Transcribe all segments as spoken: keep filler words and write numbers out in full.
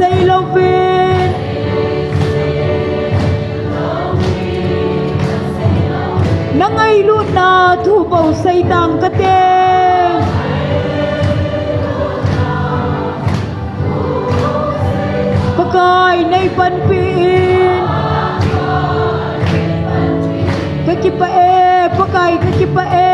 Seilouvin, na ngailutna thu bou sei tang kate. Pakai nei panpi in. Ka kipah e, Pakai ka kipah e.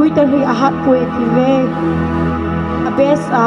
Ui, ta lui ahat poi ti ve. A best a.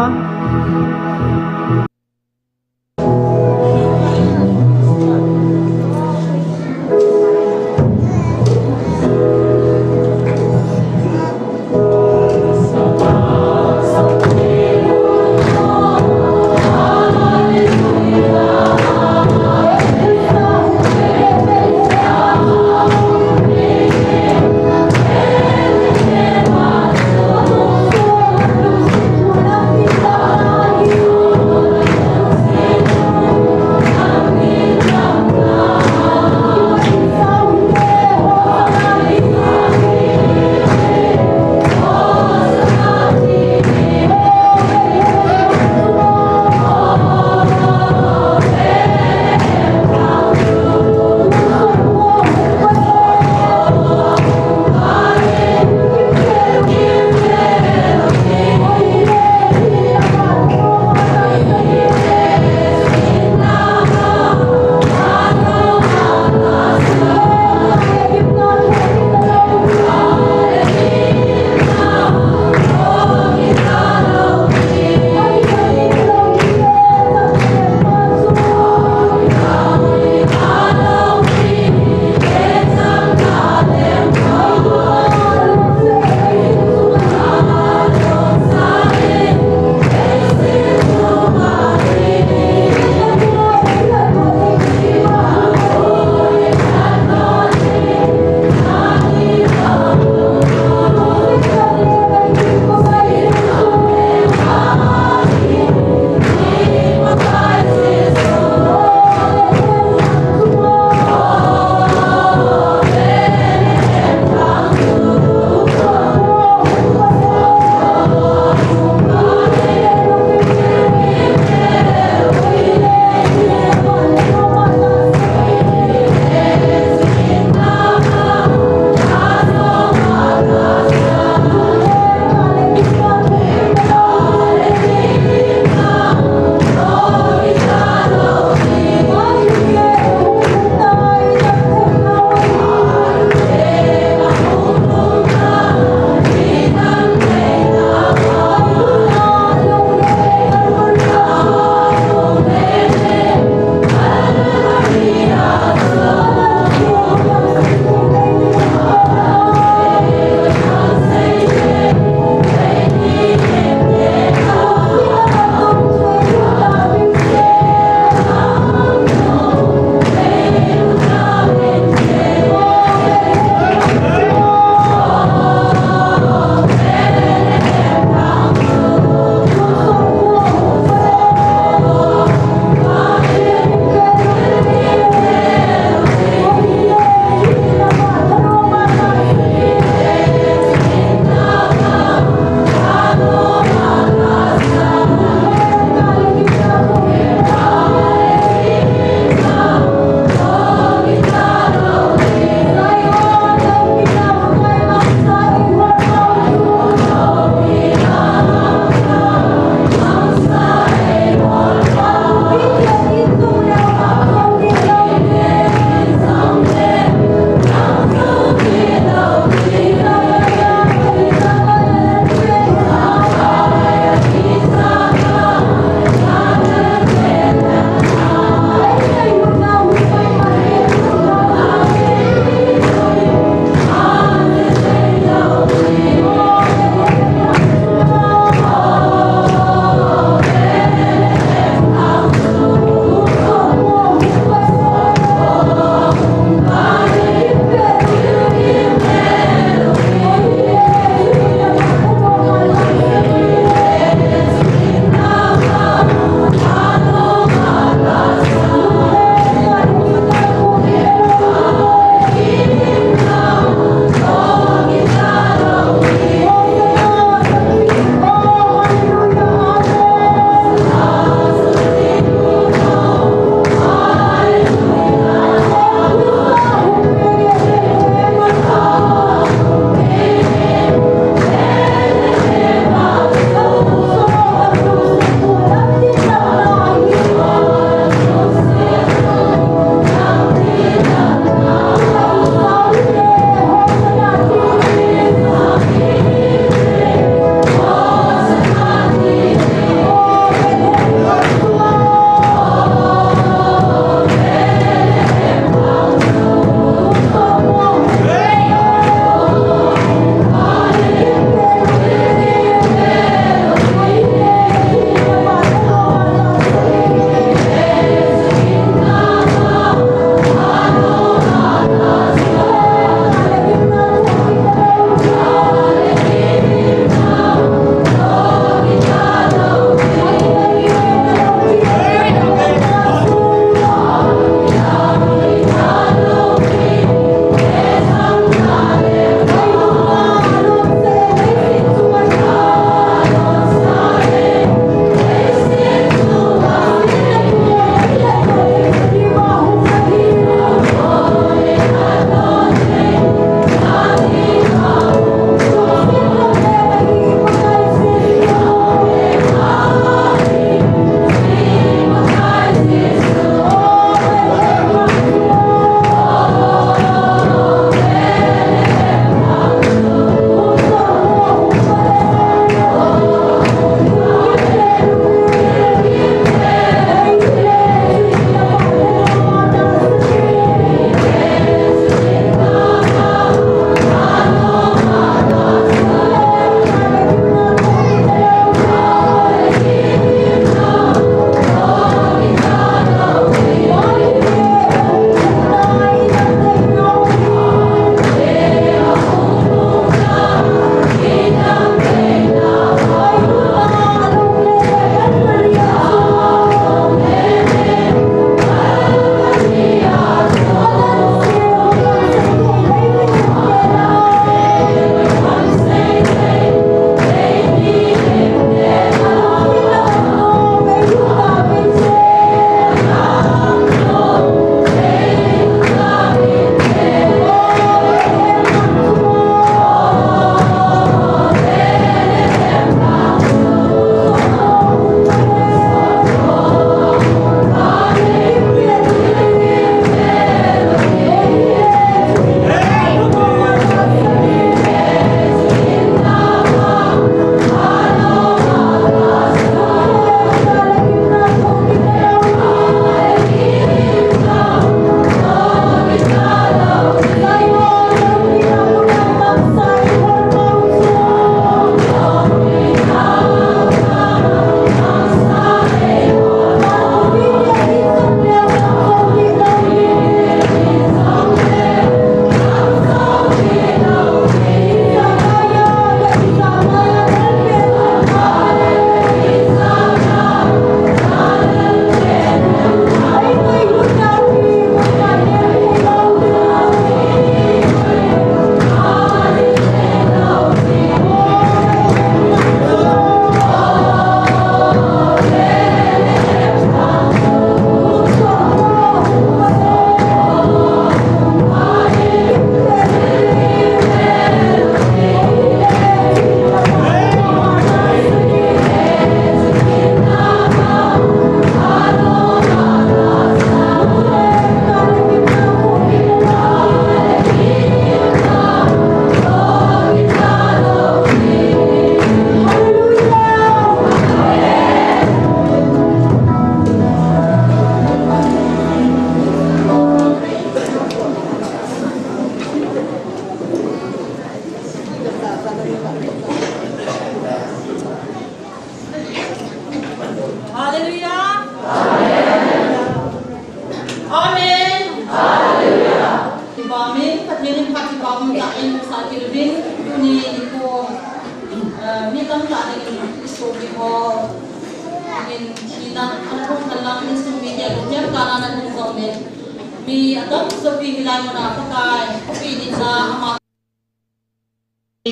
Mi atam sopi hilai muna Pakai, pi ni sa ama.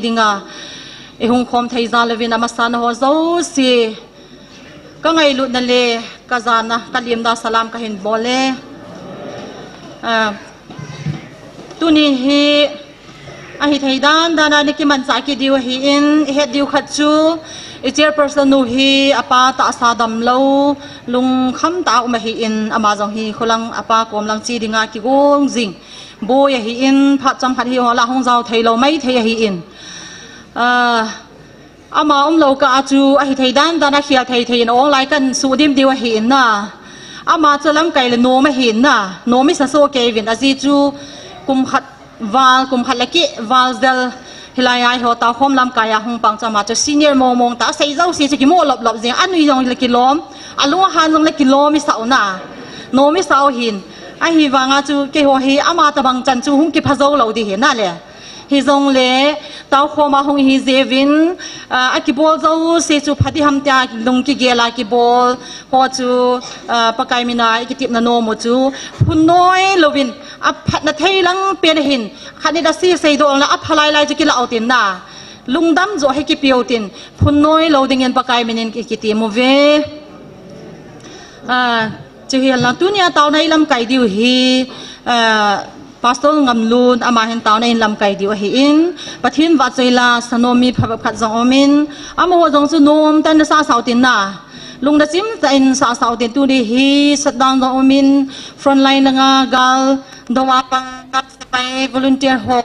Dinga, ihung khom thei jal uvin amasa na ho jouse. Ka ngailutna le, ka jana, ka limna salam ka hin bol e. Ah, tuni hi, ahi thei dan dan a ni kimanchah kit diu ahin, i het diu khat chu, i chairperson nu hi, apa tahsa damlou, lungkham tah a um ahin, ama jong hi, khulang apa kom lang che dinga kigong jing. Boi ahin, phat chomkhat hi ho lah hung jao thei lou mai thei ahin. Ah, ama umlou kah a chu ahi thei dan dan a khel thei thei in online kan sudim diu ahin na. Ama chu lamkai le nom ahin na. Nom i sa soh kei uvin ajeh chu kum khat val, kum khat le keh val jel hilai a eiho tao khom lamkai a hung pang chu ama chu senior mong mong tah a sei jouse chu kimo lop lop jing. Anui jong le kilom, alung ahan jong le kilom i sa u na. Nom i sa u ahin. Ahivanga chu keiho hi ama tabang chan chu hung kipha jou lou ding hi na le. Hijongle, tao khom a hung hi jeh uvin, ah, akibol jouse chu pha ding ham tia lung kigel a kibol ho chu, ah, Pakai mina i kitepna nom u chu, phun noi louvin, aphatna thei lang pen ahin, khat ni da si sei doh la, apha lai lai chu kila u tin na. Lungdam jo hi kipe u tin, phun noi lou dingin Pakai minin i kitem uve. Ah, chu hi lang tunia taona i lamkai diu hi, ah, Pastor Ngamlun, ama hin taona in lamkai diu ahin, Pathen vahchoi la, sanom mi phabep khat jong umin, amaho jong chu nom tah in sa sa u tin na. Lungdam chim tah in sa sa u tin tuni hi, shutdown jong umin, frontline langa gal, dou a pang, gal sepai, volunteer ho.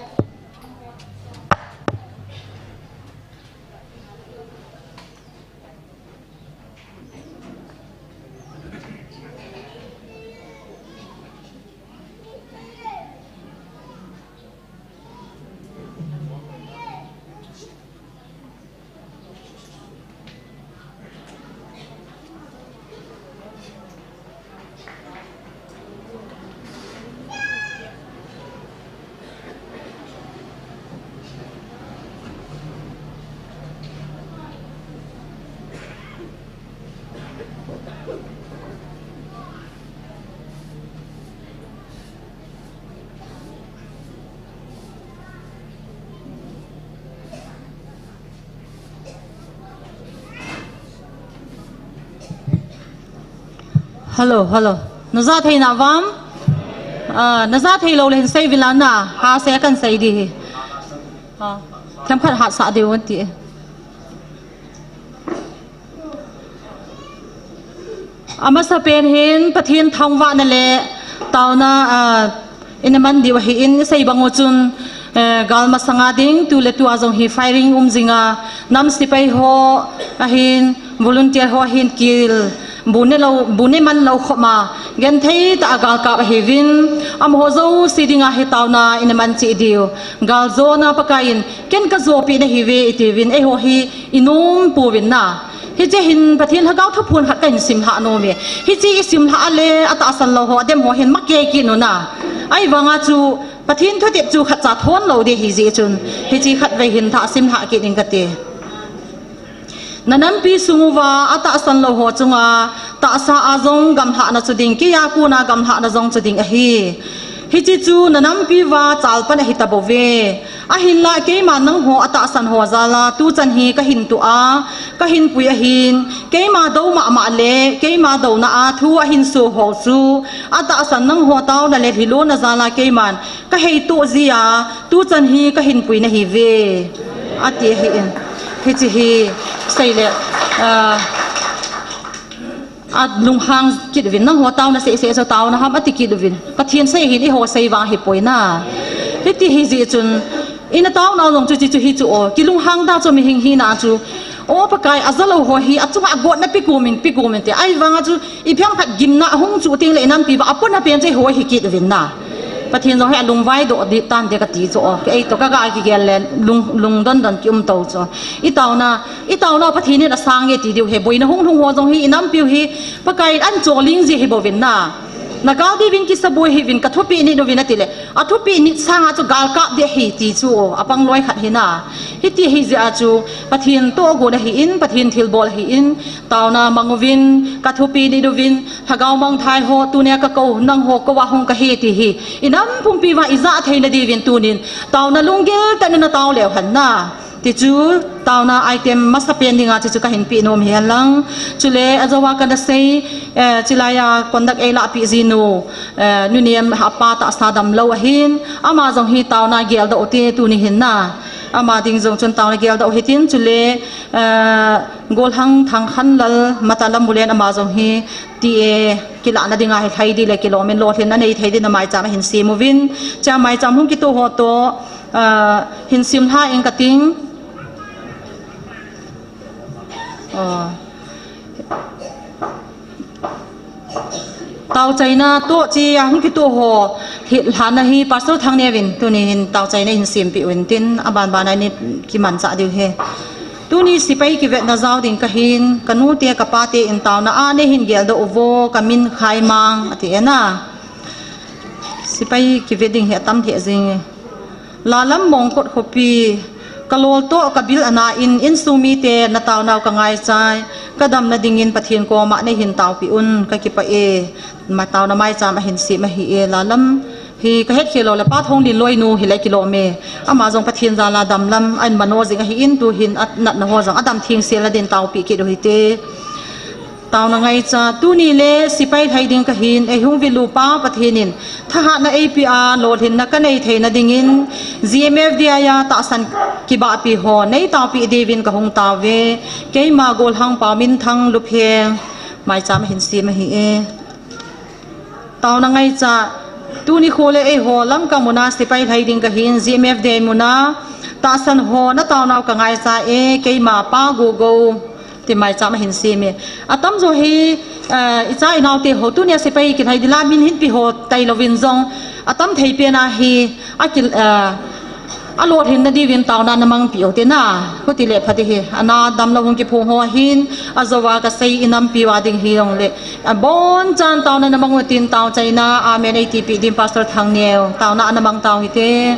Hello, hello. Na ja thei na vam? Ah, na ja thei lou le hin sei uvin lang na. Ha, sei kan sei ding hi. Ha. Themkhat hatsah diu ahi. Amasa pen hin Pathen thangvahna le taona, ah, ina man diu ahin, i sei bang u chun, eh, gal masanga ding, tu le tu a jong hi firing um jinga, nam sepai ho ahin, volunteer ho ahin kil, bu ne lou, bu ne man lou khop ma, genthei tah a gal kap ahiuvin, amaho jouse dinga hi taona ina man cheh diu. Gal jona Pakai in, ken ka jopi nahiuve i tiuvin, eiho hi i nom pouvin na. Hiche hin Pathen Lhagao thuphon khat ka hin sim lha nom e. Hiche i sim lha a le, atahsan lou ho, adem ho hin ma kei kit un na. Ahivanga chu, Pathen thutep chu khatcha thon lou ding ahi jeh chun, hiche khatvei hin thah sim lha kit ing kate. Na nampi sung uva atahsan lou ho chunga, tahsa a jong gamlhahna chu ding, kei a kona gamlhahna jong chu ding ahi. Hiche chu na nampi uva chalpang ahi tabouve. Ahinla keiman nangho atahsan ho jal a, tuchan hi ka hin toh a, ka hin pui ahin, keima dou mama le, keima douna a thu ahin so ho chu, atahsan nangho taona le lhilona jal a keiman, ka heitoh jia, tuchan hi ka hin pui nahiuve. Ati ahin. Hiche hi, sei le, ah, alunghang kit uvin, nangho taona seh seh chu taona ham ati kit uvin. Pathen sei hin eiho sei vang ahipoi na. Hiti ahi jeh chun, ina taona jong chu hiche chu hi chu o. Kilunghang ta chu mihing hina chu. O Pakai, ajalou ho hi, achunga agotna pe komin, pe komin te. Ahivanga chu, i phenkhat gimna ahung chu teng le i nampi uva, apona pen chu eiho hi kit uvin na. Pathen jong hi alungvai doh ding tante kati chu o. Kei toh ka ga kigel le lung, lungdon don kium tou chu. I taona, i taona Pathen in asang e ti diu ahi, boina hung lhung ho jong hi i nampiu hi Pakai in ahin choling ji ahi bouvin na. Nagal diuvin kisaboi hih uvin, kathupeh nit uvin atile, athupeh nit sanga chu galkap ding ahi ti chu apang loi khat hina. Hiti hi jeh a chu Pathen tohgon ahin, Pathen thilbol ahin, taona mang uvin, kathupeh nit uvin, lhagao mangthai ho, tunia kakou, nangho kouva hung kahi ti hi inam pumpi uva ijah theina diuvin tunin taona lunggil tah in natao leu hen na. Ti chu taona item masapen dinga chu chu kahin peh nom hi henlang. Chule ajouva kana sei, eh, chulaiya conduct eilahpeh jinu, eh, nuniem apa tahsa damlou ahin, ama jong hi taona geldoh ute tuni hin na. Ama ding jong chun taona geldoh hitin chule, eh, Golhang Thangkhanlal Matalam Mulen ama jong hi tia kilahna dinga hi lhai ding le kilom in lolhinna nei thei ding a maicham ahin sem uvin. Chua maicham hung kitoh ho toh, ah, hin simlha ing kating. Ah. Taochaina toh chia hung kitoh ho, hi lhana hi Pastor Thangneo vin tuni hin taochaina hin sempeh uvin tin, abanbana in kimanchah diu ahi. Tuni sepai kivetna jao ding kahin, kanute kapate in taona a neihin geldoh uvo, kamin Khaimang ati e na. Sepai kivet ding hi atam lheh jenge. Lalam Mongkot khopi, kalol toh kabil ana in, insung mite nataonau kangaichai, kadamna dingin Pathen koma neihin taopeh un, kakipah e, mataona maicham ahin sem ahi e. Lalam hi kahetkhel lou le Pa Thonglinloi nu hile kilom e, ama jong Pathen jal a damlam ahin mano jing ahin, tuhin anatna ho jong adam thengselna din taopeh kit uhite. Taona ngaicha, tuni le sepai lhai ding kahin, eihung vilu Pa Pathen in thahatna eipeh a, lolhinna kanei theina dingin, G M F D I a tahsan kibahpi ho neitaopeh diuvin kahung taove. Keima Golhang Paominthang Lupheng, maicham ahin sem ahi e. Taona ngaicha, tuni kho le eiho Lamka muna sepai lhai ding kahin, G M F D I muna tahsan ho nataonau kangaicha e, keima Pa Gogou, ti maicham ahin sem e. Atamjo hi, eh, icha inaote ho tunia sepai kilhai ding la min hinpeh ho tailouvin jong, atam thei pen a hi, aki, eh, alolhinna diuvin taona namangpeh ute na. Hiti le pha ding ahi, ana damlou hung kiphong ho hin, ajouva kasei inampi uva ding hijongle, abonchan taona namang utin taochaina, amen eitipeh din Pastor Thangneo, taona ana mang tao hite.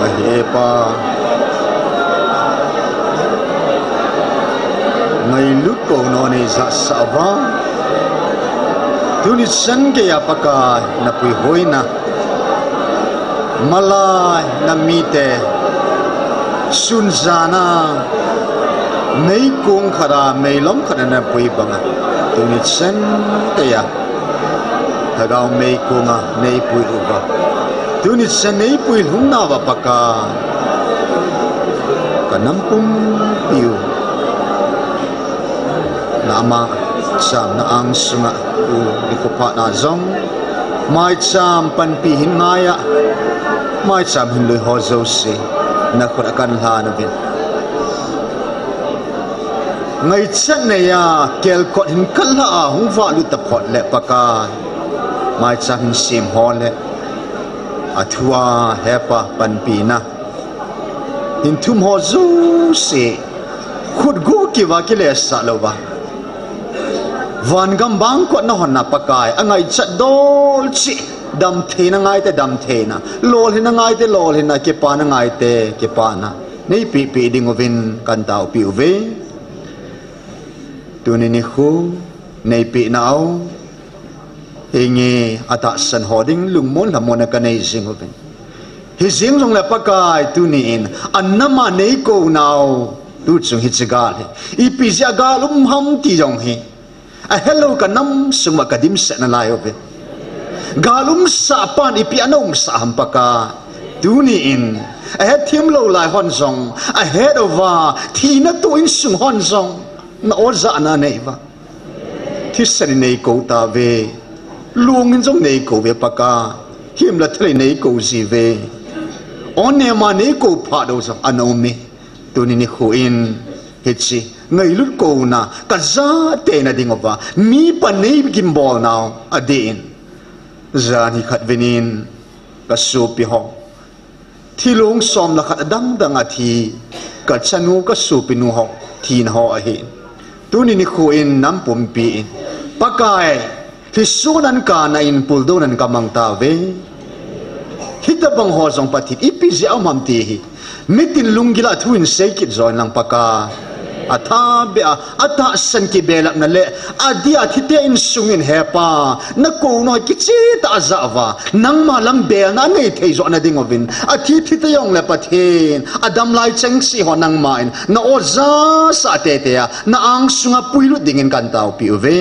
Ahi e Pa, ngailut kona nei jahsah uva, tuni chan geiya Pakai na puihoina, malai na mite sun jana meikong khat a, meilom khat a na pui banga, tuni chan geiya Lhagao meikonga nei pui uva, tuni chan nei pui lhung nauva Pakai, ka nam pumpi u na ama chamna angsunga tu nikho phatna jong maicham panpi hin ngaiya, maicham hin lui ho jouse na khut a kan lhan uvin. Ngaichat neiya kelkot hin kalha a hung vahlut taphot le Pakai, maicham hin sem ho le a thu a hepa panpina hin thum ho jouse khut gu kiva kilesah louva, vangam bangkot na hon na Pakai, angaichat dol cheh, damtheina ngaite damtheina, lolhinna ngaite lolhinna, kipana ngaite kipana nei pehpeh ding uvin kan taopi uve. Tuni nikho nei pehna u, henge atahsan ho ding lungmon lhamonna ka nei jing uvin. Hijeng jongle Pakai, tuni in anama nei kou nau tu chung hiche gal hi ipi jeh a gal um ham ti jong hi ahelou ka nam sung uva ka dimset nalai uve. Gal umsah pan ipi ana umsah ham Pakai, tuni in ahet thim lou lai hon jong ahet uva, thina toh insung hon jong na ojahna nei uva. Thisan in nei kou tauve, lung in jong nei kou uve Pakai, himna thal in nei kou jiuve. Onema nei kou phat u jong ana um e. Tuni nikho in hiche ngailut kona ka jahte na ding uva, mipa nei gimbol nau adeh in, jan hi khat vin in ka sopi ho, thilong som le khat adang dang a thi, ka chanu ka sopi nu ho thina ho ahi. Tuni nikho in nam pumpi in Pakai, lhisun an kana in puldoh nan ka mang tauve. Hitobang ho jong Pathen ipi jeh a um ham ti hi mitin lunggil a thu in sei kit jo in lang Pakai, athabeh a atahsan kibelapna le adeh a thite insung in hepa, na kou nau kicheh tah a ajah uva, nangma lam belna anei thei joh na ding uvin, athi thite jongle Pathen, adam lai chengse ho nangma in na ojasah teitei a na angsunga puilut dingin kan taopi uve.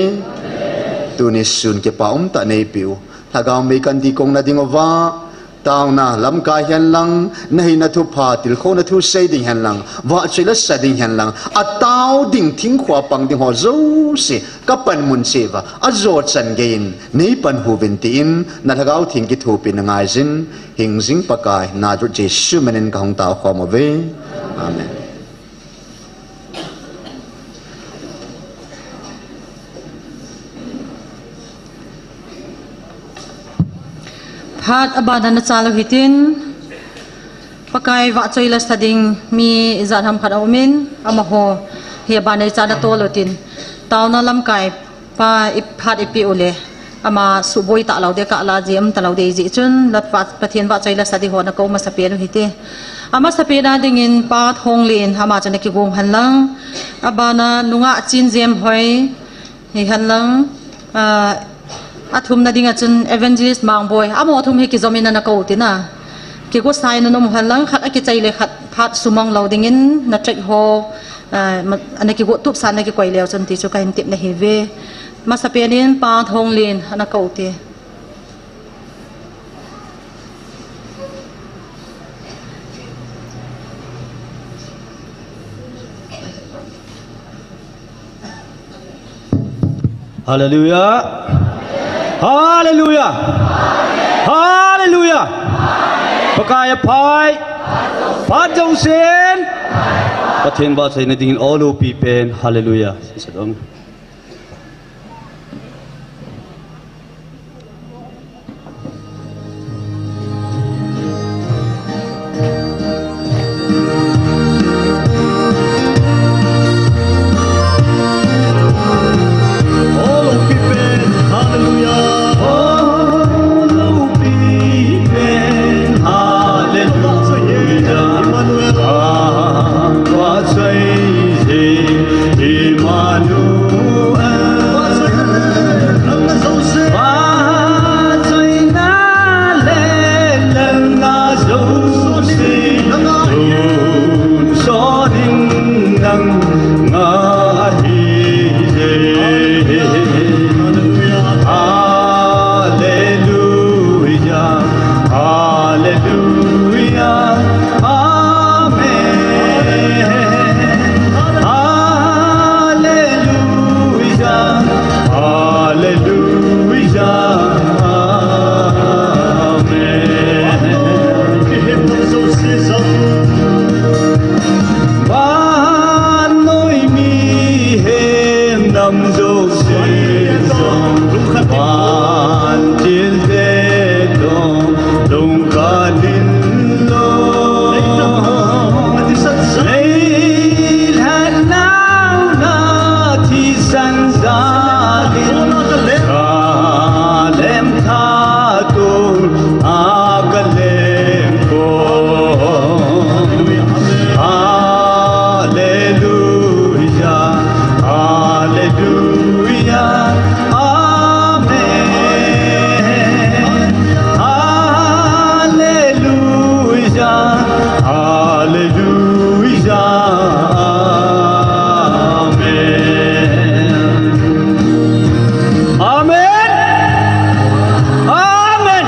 Tuni sun kipa umtah nei peh u, lhagao mei kan dih kong na ding uva, taona lamkai hen lang, na hina thupha, tilkhouna thu sei ding hen lang, vahchoi la sa ding hen lang, atao ding, thingkhoa pang ding ho jouse ka panmun cheh uva, ajo chan gei in nei pan hih uvin tin, na Lhagao Theng kithopina ngaijin, hingjing Pakai Nazareth Jesu min in ka hung tao khom uve. Amen. Phat abana na cha lou hitin, Pakai vahchoi la sa ding mi ijat ham khat aumin, amaho hi abana icha na tol utin, taona lamkai pa i phat i peh u le, ama suboi talou ding, kala ji um talou ding jeh chun, la Pathen vahchoi la sa ding ho na kou masapen u hite. Amasapen a dingin Pa Thonglen, ama chu na kigong hen lang. Abana nungah Chinjemhoi hi hen lang. Ah, athumna dinga chun Evangelist Mangboi. Amaho thum hi kijom in ana kou tina. Kigosa in ana um hen lang, khat akichai le khat phat sumang lou dingin na track ho, ah, ma-, ana kigo tup sa na kikoi leu chun ti chu ka hin tep na hi uve. Masapen in Pa Thonglen ana kou te. Hallelujah. Hallelujah. Hallelujah. Pakai aphai. Phat jousen. Pathen vahchoi na dingin aloupi pen. Hallelujah. Hallelujah, amen. Hallelujah, hallelujah, amen. Vannoi mihem nam jouse jong, vantil te jong, lungkhat in lou. Neilhat nauna thisan jal in, Salem thaton a kaleng ko. Hallelujah, hallelujah, amen. Hallelujah, hallelujah, amen. Amen. Amen.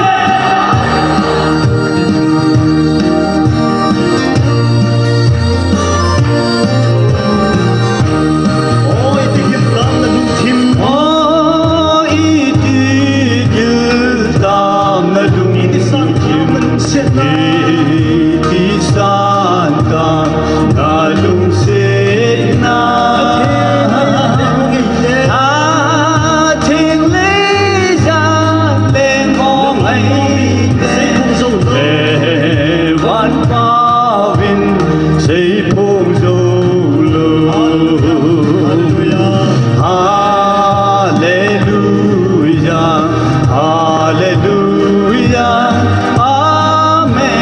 O, iti gil tam na lungthim. O, iti gil tam na lungthim. Iti san tam na lungthim. Iti san tam na lungthim. Na. Atheng lei jan leng mong ai te. Van pao vin seiphong jou lou. Hallelujah, hallelujah, amen.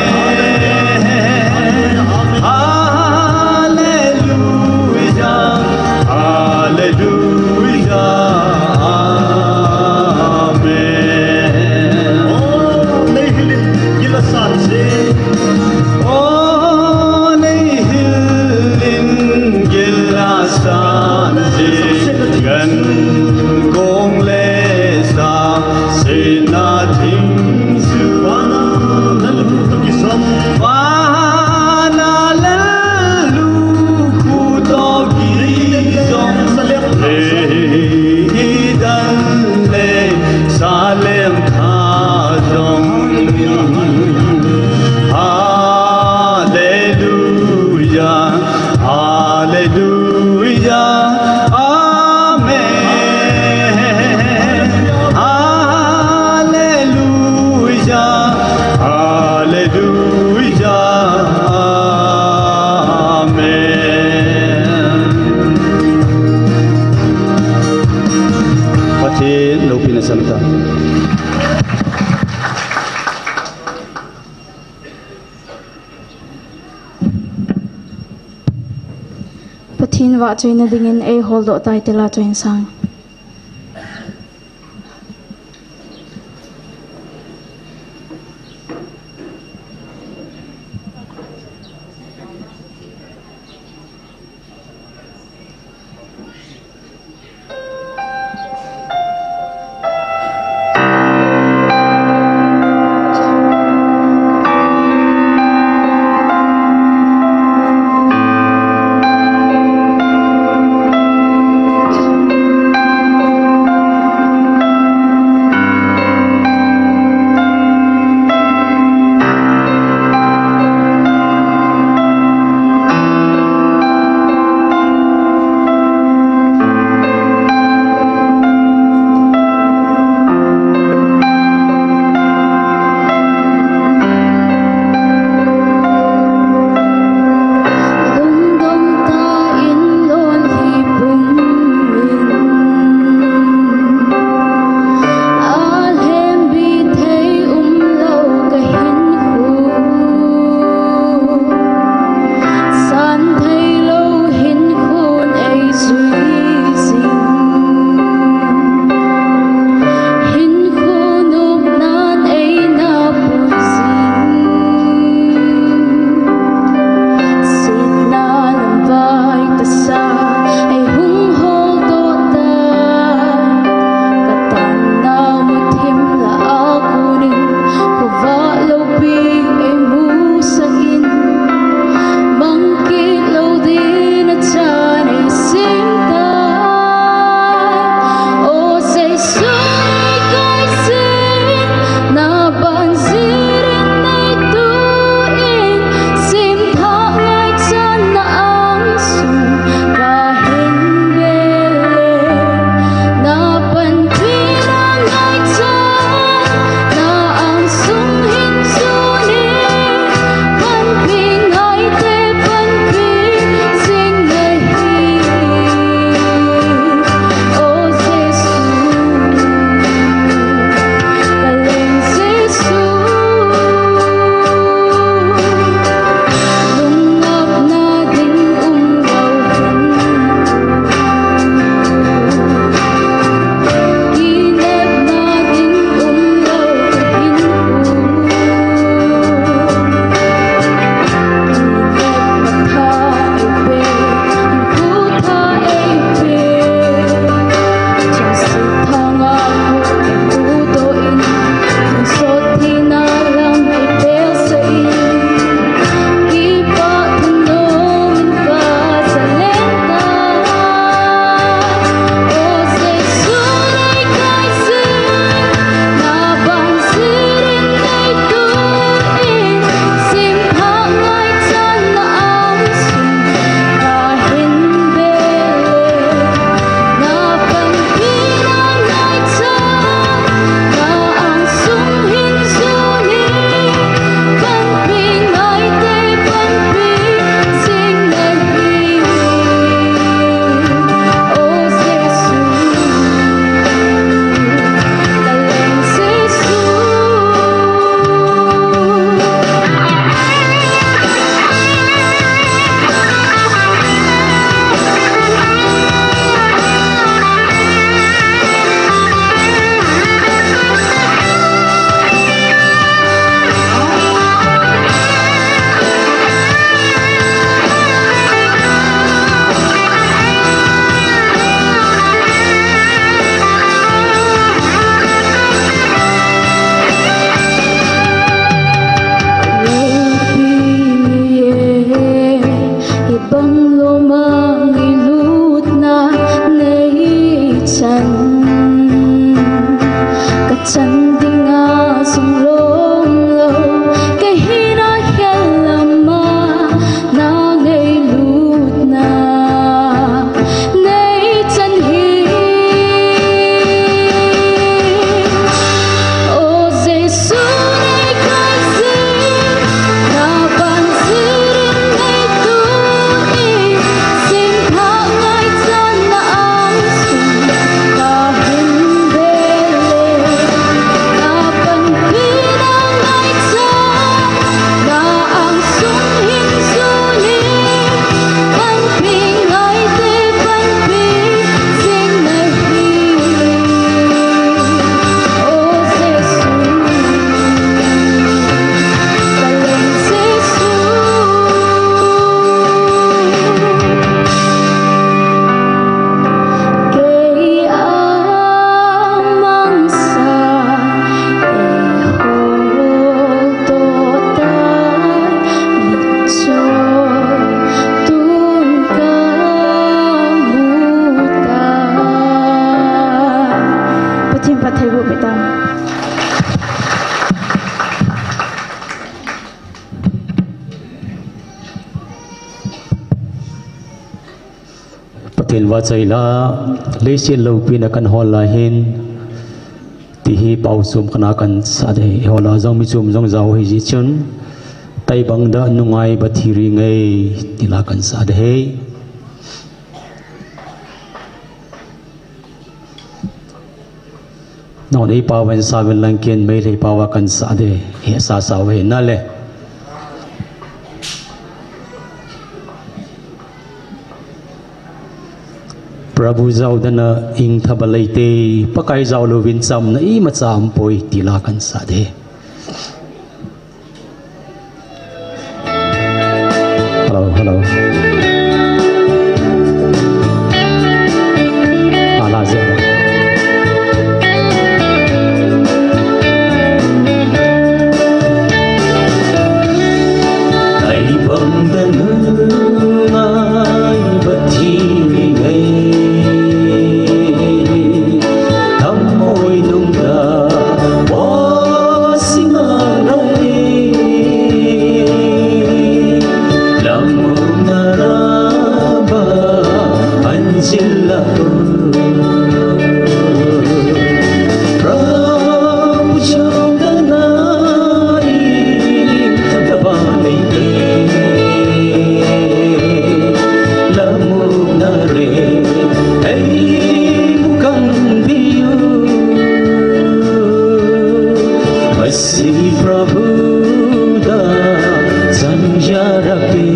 Hallelujah, hallelujah, amen. O, nei hil in gil asan jing. O, nei hil in gil asan jing. Gan kong le sa sena thing chu. Vana lalhu toh kijong, leidan le Salem tha jong. Hallelujah, hallelujah, amen. Hallelujah, hallelujah, amen. Pathen loupina chang ta. Pathen vahchoina dingin eiholdoh tai, Tila Choinsang. Vachoi la, leiset loupina kan hol lai hin, ti hi pao chom khat na kan sa ding ahi. Hol a jong mi chom jong jao ahi jeh chun, tai bang da nungai ba thi ri ngai, ti la kan sa ding ahi. Nong nei pao ven sa ven lang ken mei lei pao a kan sa ding ahi, sa sa ve na le. Prabhu jao dan a ing thaba lei te, Pakai jao louvin chamna imacha um poi ti la kan sa ding ahi. Hello, hello. Ala je. Ai bang da nungai ba thi ri ngai. Thamoi nung da, wa singa rai. Lamuna ra ba anjil la tu. Prabhu chau da nai, da ba nei te. Lamuna re, ei bu kan biu. Masi Prabhu da sanjara pe.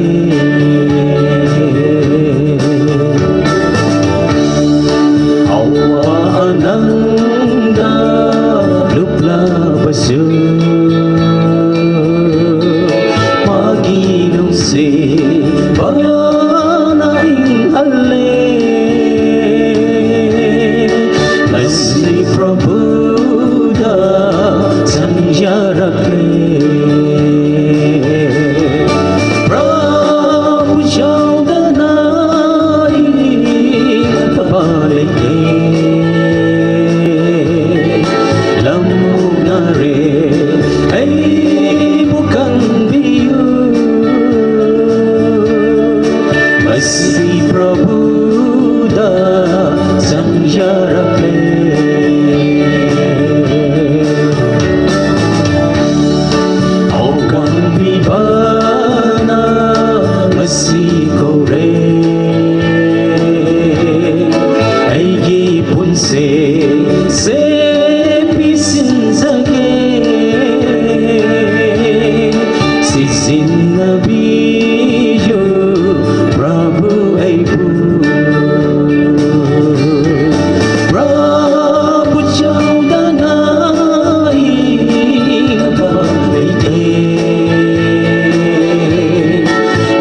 Awa ananda lupla basu. Magi nung se bana ing ale. Asli Prabhu da sanjara pe. Prabhu chau da nai, da ba nei te. Lamuna re, ei bu kan biu. Masi Prabhu da sanjara pe. Awan bi bana masi ko re. Ei gi pun se, se pi sin zage. Sizin na biyu, Prabhu ei bu. Prabhu chau da nai, ba ei te.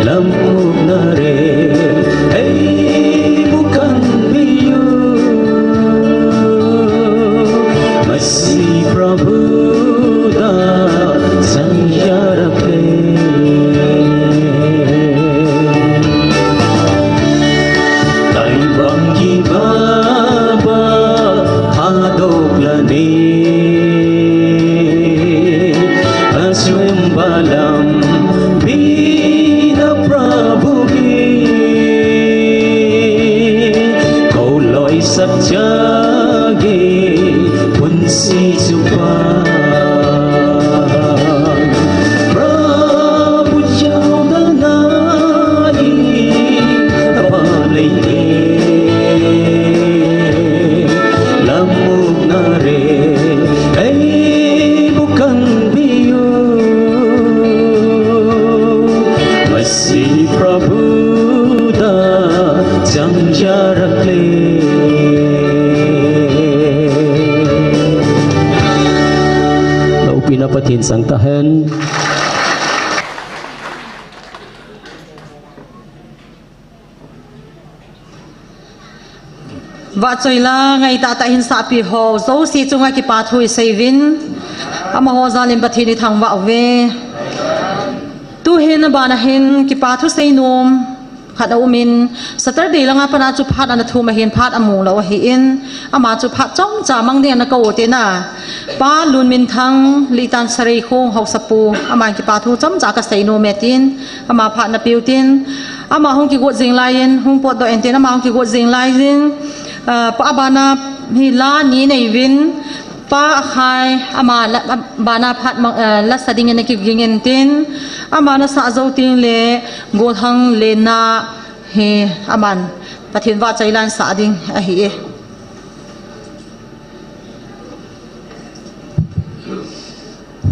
Lamuna re, ei bu kan biu. Masi Prabhu da sanjara pe. Tai bang ki baba hadok la ne. Asum balam bina Prabhu ki. Ko loi sap chage punsi chupa. Prabhu chau da nai, da ba nei te. Lamuna re, ei bu kan biu. Masi Prabhu da sanjara pe. Loupina Pathen chang tahen. Vahchoi la ngai tahtah hin sahpi ho jouse chunga kipa thu isei uvin. Amaho jal in Pathen ithangvah uve. Tuhin abana hin kipa thu seinom khat aum in, Saturday langa pat a chu phat ana thum ahin, phat amu lou ahin, ama chu phat chomcha mang ding ana kou u tina. Pa Lunminthang, Litan Sareikhong haosapu, aman kipa thu chomcha kaseinom e tin, ama phat ana peu tin. Ama hung kigot jing laiyin, hung potdoh intin ama hung kigot jing laiyin, ah, pa abana hi la ni nei uvin, pa akhai, ama la, abana phat ma, ah, la sa dingin akiging intin, ama na sa jou teng le, golhang le na hi aman, Pathen vahchoi la sa ding ahi e.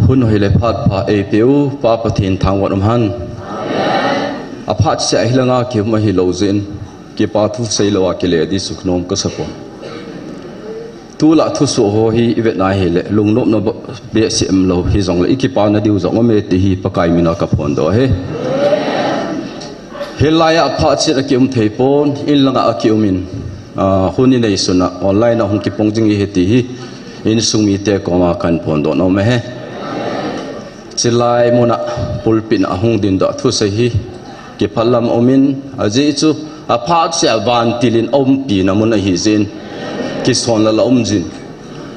Hun hoi le phat pha eipeu Pa Pathen thangvah in umhen. Aphat seh a hilanga kium ahilou jeh in, kipa thu seilou a kile ding suknom kasa pon. Tulai thusoh ho hi ivet na hile, lungnopna behseh umlou hijongle, ikipa na diu jong aume ti hi Pakai mina kaphondoh e. Hilai a aphat seh a kium thei pon, in langa akium in, ah, hun inei sun a, online a hung kipung jing ihi ti hi, insung mite koma kahin phondoh nom e. Chulai muna pulpit a hung dingdoh thusei hi, kiphalam um in, ajeh chu, aphat seh a vantil in aumpi na mun ahi jeh in, kison lala um jin.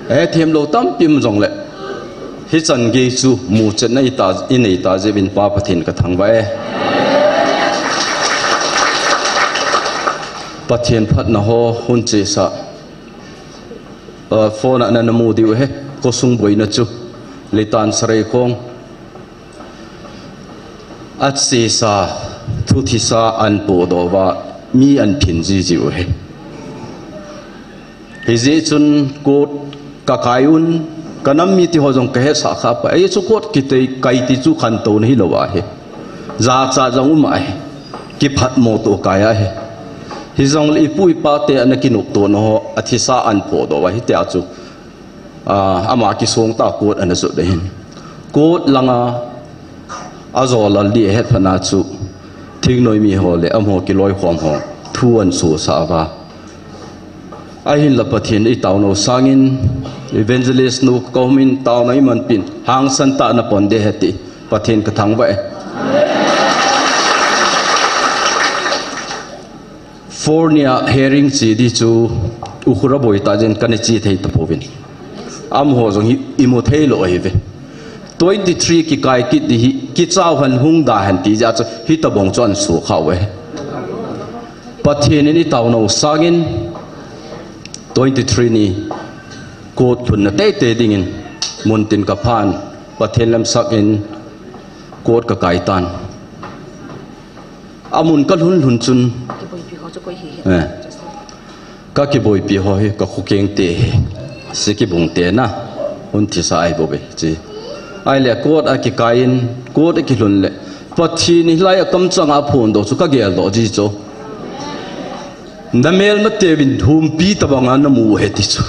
Ahethem lou tampi um jongle, hichan gei chu muchetna ita, inei ta jeh uvin Pa Pathen kathangvah e. Pathen phatna ho hun chesa. Ah, phone a nana mu diu ahi, khosung boina chu. Litan Sareikhong. Achesa, thuthisa ahin pohdoh uva, mi ahin phin jiji u ahi. Hijeh chun court kakai un, kanam mite ho jong kahesah kha poi. Ajeh chu court kikai ti chu khantouna hilou ahi. Jachat jong um ahi. Kiphatmo toh kai ahi. Hijongle ipu ipa te ana kinoptohna ho, athisa ahin pohdoh uva, hitia chu, ah, ama kisong tah court ana jot ahin. Court langa ajolal ding ahet phat na chu, thingnoi mi ho le amaho kiloikhom ho thu ahin sosah uva. Ahinla Pathen itaona u sangin, evangelist nu kaum in taona imanpi in, hangsan tah a napon ding ahi ti Pathen kathangvah e. Four nia hearing che ding chu Ukhrul a boi tah jeh in kana che thei tapouvin. Amaho jong hi imu theilou ahiuve. Twenty three kikai kit ding hi, kichau hen hung da hen ti jeh a chu hitobang chu ahin sokha uve. Pathen in itaona u sangin twenty three ni court lhunna teitei dingin muntin kaphan, Pathen lamsang in court kakai tan. Amun kalhun lhun chun, kakiboipi ho hi kakho keng te hi, Sikibung te na, hun thisa ahibouve, chi. Ahile court a kikai in, court a kilhun le, Pathen in hilai a kamchang a aphondoh chu kageldoh ji chu. Namelma teuvin humpi tobang a namu u ahi ti chu.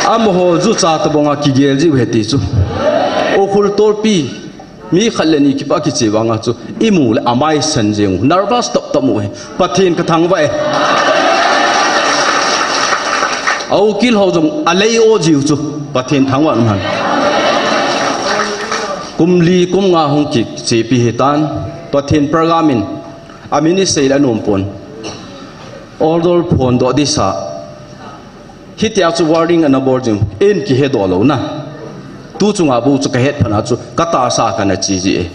Amaho jucha tobang a kigel jiu ahi ti chu. Ukhrul tolpi, mi khat le ni kipah kiche vanga chu imu le amaisan jeng u, nervous tah tah mu ahi. Pathen kathangvah e. Aukil ho jong alei o jiu chu Pathen thangvah in umhen. Kum li kum nga hung kichepi hitan, Pathen program in amin isei le anom pon. Order phondoh ding sa. Hitia chu warning ana bol jing, in kihedoh louna. Tu chunga bou chu kahet phat na chu katahsa kana che ji e.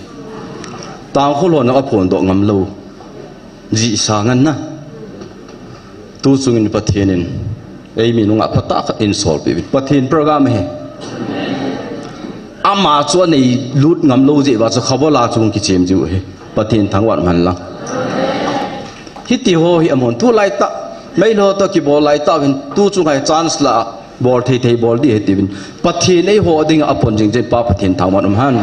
Tangkhul hon aphondoh ngamlou jeh sangin na. Tu chungin Pathen in eimi nungah phatah khat eisolpeh uvin. Pathen program ahi. Ama chu anei lut ngamlou jeh uva chu khaval a chu hung kichem jiu ahi. Pathen thangvah in umhen lang. Hiti ho hi amahon tulai tah, Meitei ho toh kibol lai tah uvin, tu chunga hi chance la bol thei thei bol ding ahi tiuvin. Pathen eiho dinga apon jing jeh in Pa Pathen thangvah in umhen.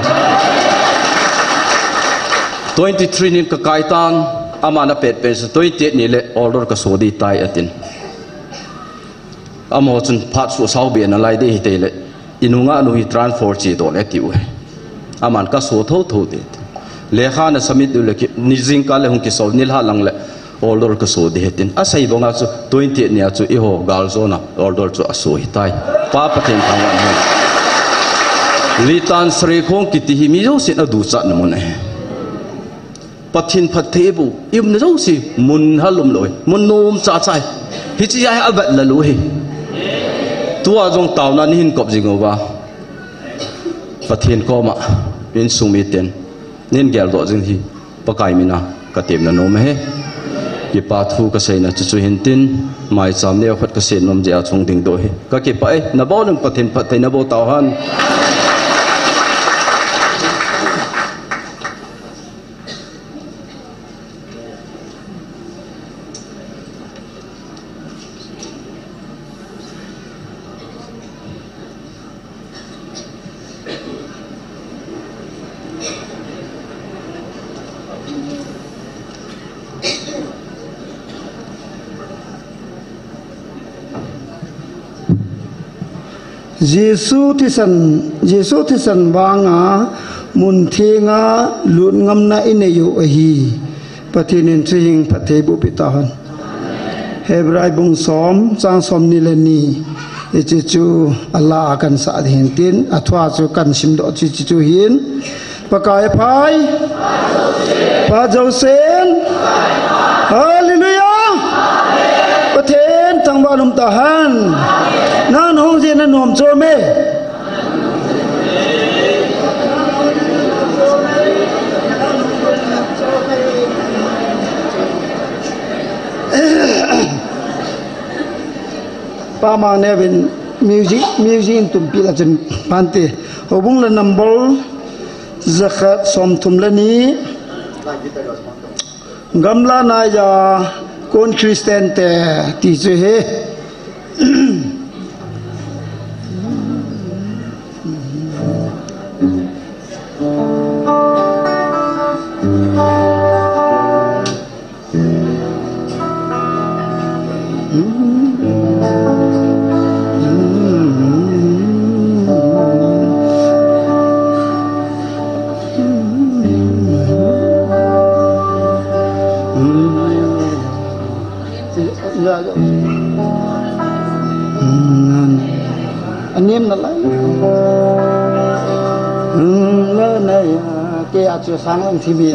Twenty three nin kakai tan, aman apet pen chu twenty eight ni le order kaso ding tai atin. Amaho chun phat soh sao be nalai ding ahi tile, inunga nu hi transfer chedoh le atiu ahi. Aman kaso thotho ding ati. Lekha na submit diu le ki, ni jingkah le hung kiso, nilhah lang le order kaso ding ahi tin. Asei banga chu twenty eight nia chu eiho galjona order chu aso ahitai. Pa Pathen thangvah in umhen. Litan Sareikhong kiti hi mi jousen aduchatna mun ahi. Pathen phattheiboh, i umna jouse, mun hal umlou ahi, mun nom chacha ahi. Hiche a hi avet la lou ahi. Tua jong taona neihin kop jing uva, Pathen koma insung miten neihin geldoh jing hi. Pakai mina ka tepna nom ahi. Kipa thu ka seina chu chu hintin, maicham neo khat ka sei nom jeh a chung dingdoh hi. Ka kipah e, nabon un Pathen phatthei naboh tauhen. Jesu thisan, Jesu thisan vanga mun thenga lut ngamna inei u ahi. Pathen in chuhing phatthei boh peh tauhen. Hebrai bung som, chang somni le ni. Hiche chu ala a kan sah ding hintin, athua chu kan simdoh chu, chu, chu hin. Pakai aphai. Pa jousen. Hallelujah. Pathen thangvah in um tahen. Nang nahung jeh in nanom chom e. Pa Mangneo in music, music in tumpi la chun phante. Houbung le number jakhat somthum le ni. Gamla naiya kon Christian te ti chu hi. Anem nalai. Nalai ya, kei a chu sang lang thi mi.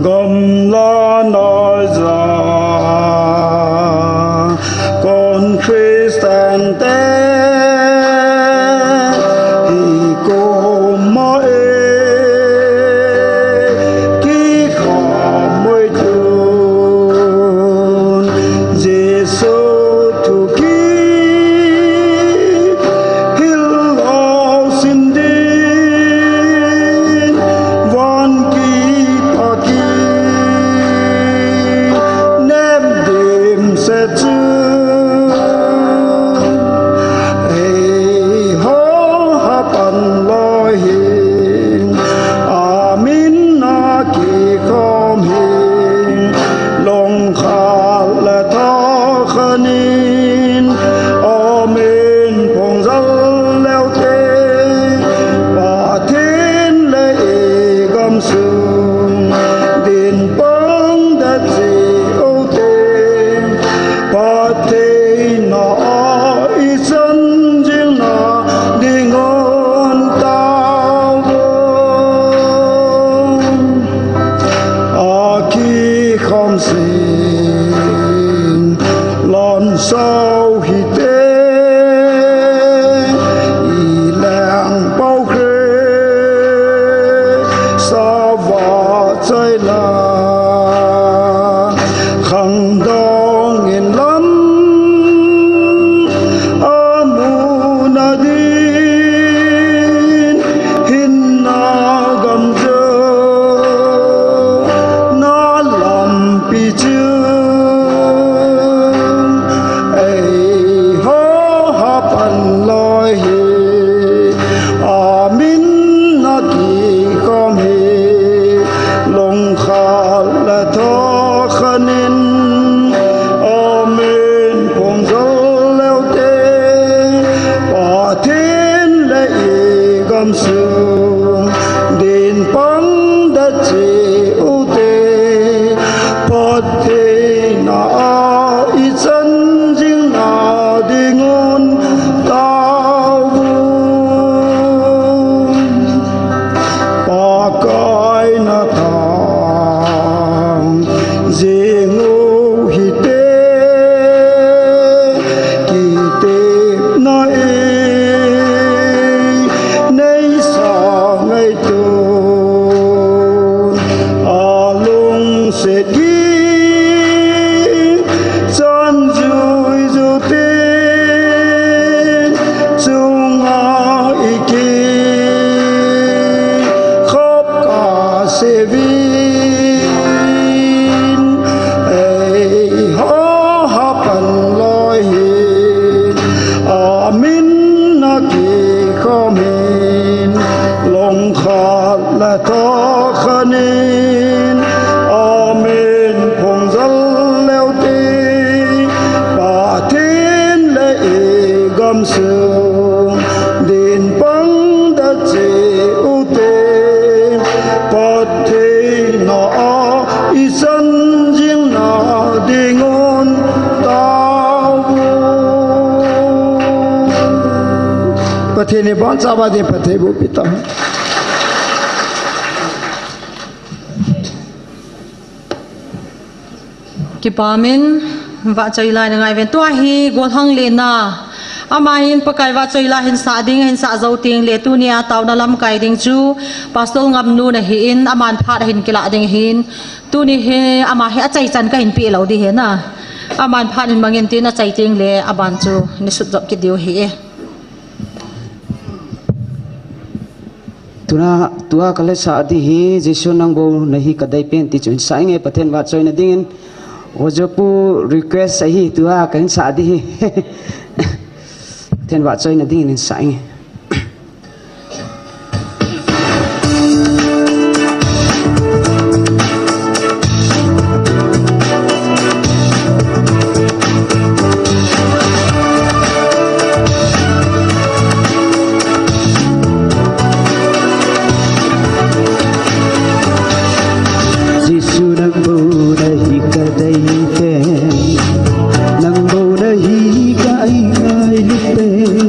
Gamla naiya kon Christian te hikom a e kikhamoi tun Jesu thu kihil lou sin din van kipa ki Kikhom hin, long khat le thokhat in, amen phong jal leu te, Pathen le i gamsung, din pang da che u te, Pathen na a i san jing na ding un tao u. Pathen in bonchauva ding phatthei boh pi ta. Kipah in, vahchoi lai na ngai ven. Tua hi golhang lena. Ama hin Pakai vahchoi lai hin sah ding, hin sah jou teng le tunia taona lamkai ding chu Pastor Ngamnu na hi in, aman phat hin kilah ding hin. Tuni hi ama hi achaichan kahin pe lou ding hi na. Aman phat hin mangin tin achai teng le aban chu ni sut jop kit diu hi e. Tuna, tua ka lasa ding hi, Jesu nang bou nahi ka dei pen ti chu hin sa inge, Pathen vahchoina dingin. Ojo pu request ahi, tua ka hin sa ding hi. Pathen vahchoina dingin hin sa inge. Jesu nang bou nahi ka dei pen, nang bou nahi ka i ngailu pen.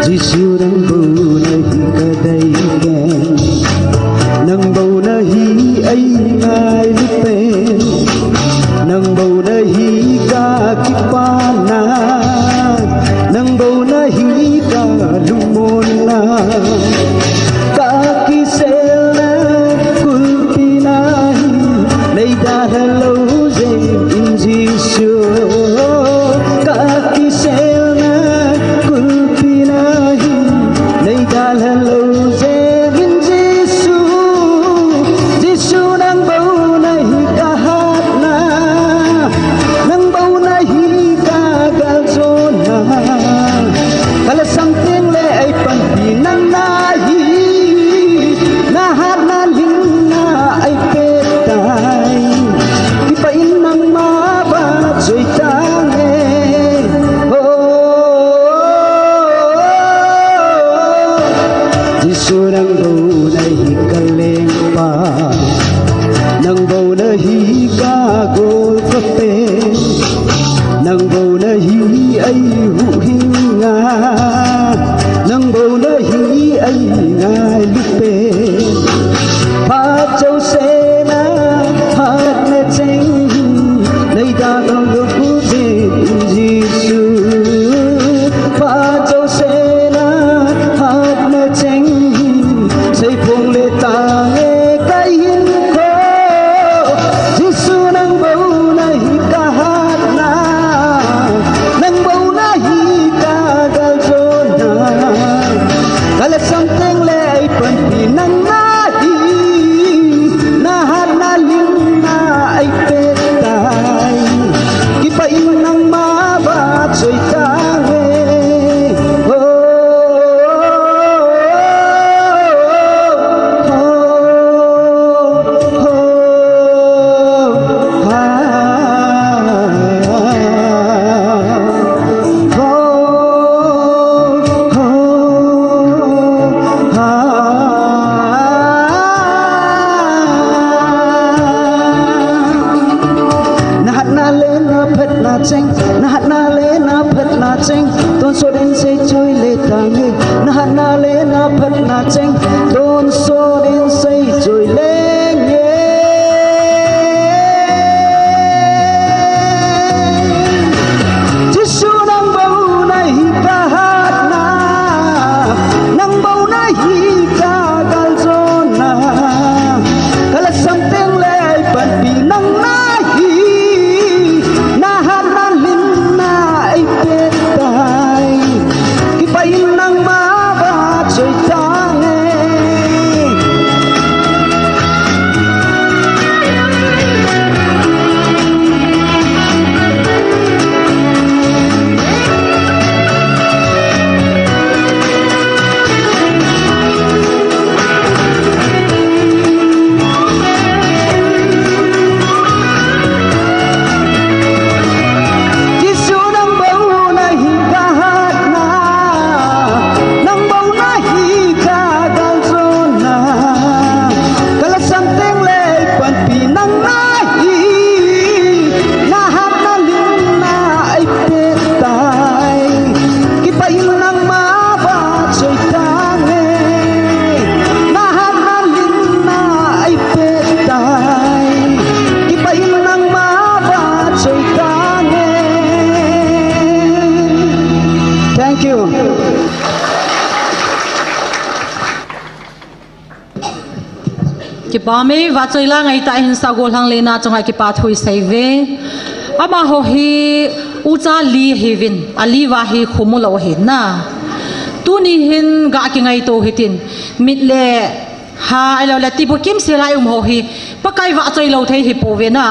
Jesu nang bou nahi ka dei pen, nang bou nahi i ngailu pen. Nang bou nahi ka kipana, nang bou nahi ka lungmonna. Ka kiselna kulpi na hi nei dalha lou jeng in Jesu. Ka kiselna kulpi na hi nei dalha lou jeng in Jesu. Jesu nang bou nahi ka hatna, nang bou nahi ka galjona. Ka lasa teng le ei panpi nang nahi, na hatna lingna ei pe tai. Kipah in nangma vahchoi tange. Oh, Jesu nang bou nahi ka lengpa, nang bou nahi ka golpa pen, nang bou nahi ei huhhing a, nang bou nahi ei ngailu pen. Phat jouse na hatna cheng nei dalha lou jeng in Jesu. Phat jouse na hatna cheng sei phong le tange ka hinkho. Jesu nang bou nahi ka hatna, nang bou nahi ka galjona. Ka lasa teng le ei panpi nang nahi, na hatna lingna ei pe tai. Kipah in nangma vahchoi tange. Oh, oh, oh, oh, ah. Na hatna le na phatna cheng, na hatna le na phatna cheng, tonsot in seichoi le tange. Na hatna le na phatna cheng, tonsot in seichoi lenge. Jesu nang bou nahi ka hatna, nang bou nahi ka galjona. Ka lasa teng le ei panpi nang nahi, na hatna lingna ei pe tai. Kipah in nangma vahchoi tange. Nangma vahchoi tange, nahatna limna eipeh tai. Kipah in nangma vahchoi tange. Thank you. Kipah e, vahchoi la ngai tah in sa gollhang lena chunga kipathu isei uve. Amaho hi ucha li ahiuvin, ali uva hi khumulou ahi na. Tuni hin gah kingaito hitin, mit le ha, ahilou le tibukim sela i um ho hi, Pakai vahchoi lou thei hi pouve na.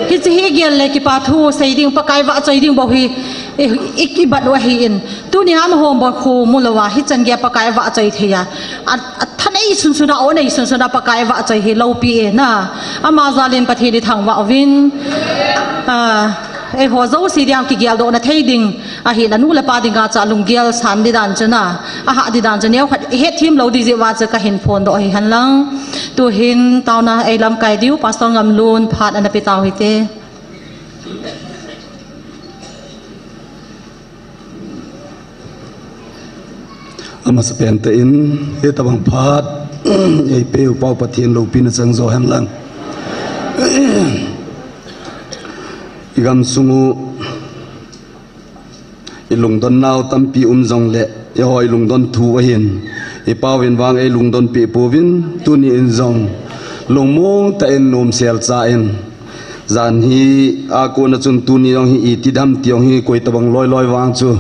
Hiche hi gel le kipathu sei ding, Pakai vahchoi ding bou hi, i, i, i bat u ahin. Tuni a amaho bou khumulou a, hichan geiya Pakai vahchoi thei a. A, a thanei sunsun a, onei sunsun a Pakai vahchoi hi loupi e na. Ama jal in Pathen ithangvah uvin. A, eiho jouse dia kigeldohna thei ding ahin, anu le apa dinga chu lunggel san ding dan chu na. Ahah ding dan chu neokhat ihet thim lou ding jeh uva chu kahin phondoh ahi henlang. Tuhin taona eilamkai diu Pastor Ngamlun phat ana pe tau hite. Amasapen tah in, hitobang phat eipeh u Pau Pathen loupina chang jo henlang. I gamsung u, i lungdon nau tampi um jongle, eiho i lungdon thu ahin, i Pau in vang ei lungdon peh pouvin, tuni in jong lungmong tah in nomsel cha in, jan hi a kona chun tuni jong hi iti dem ti jong hi koi tobang loi loi vang chu,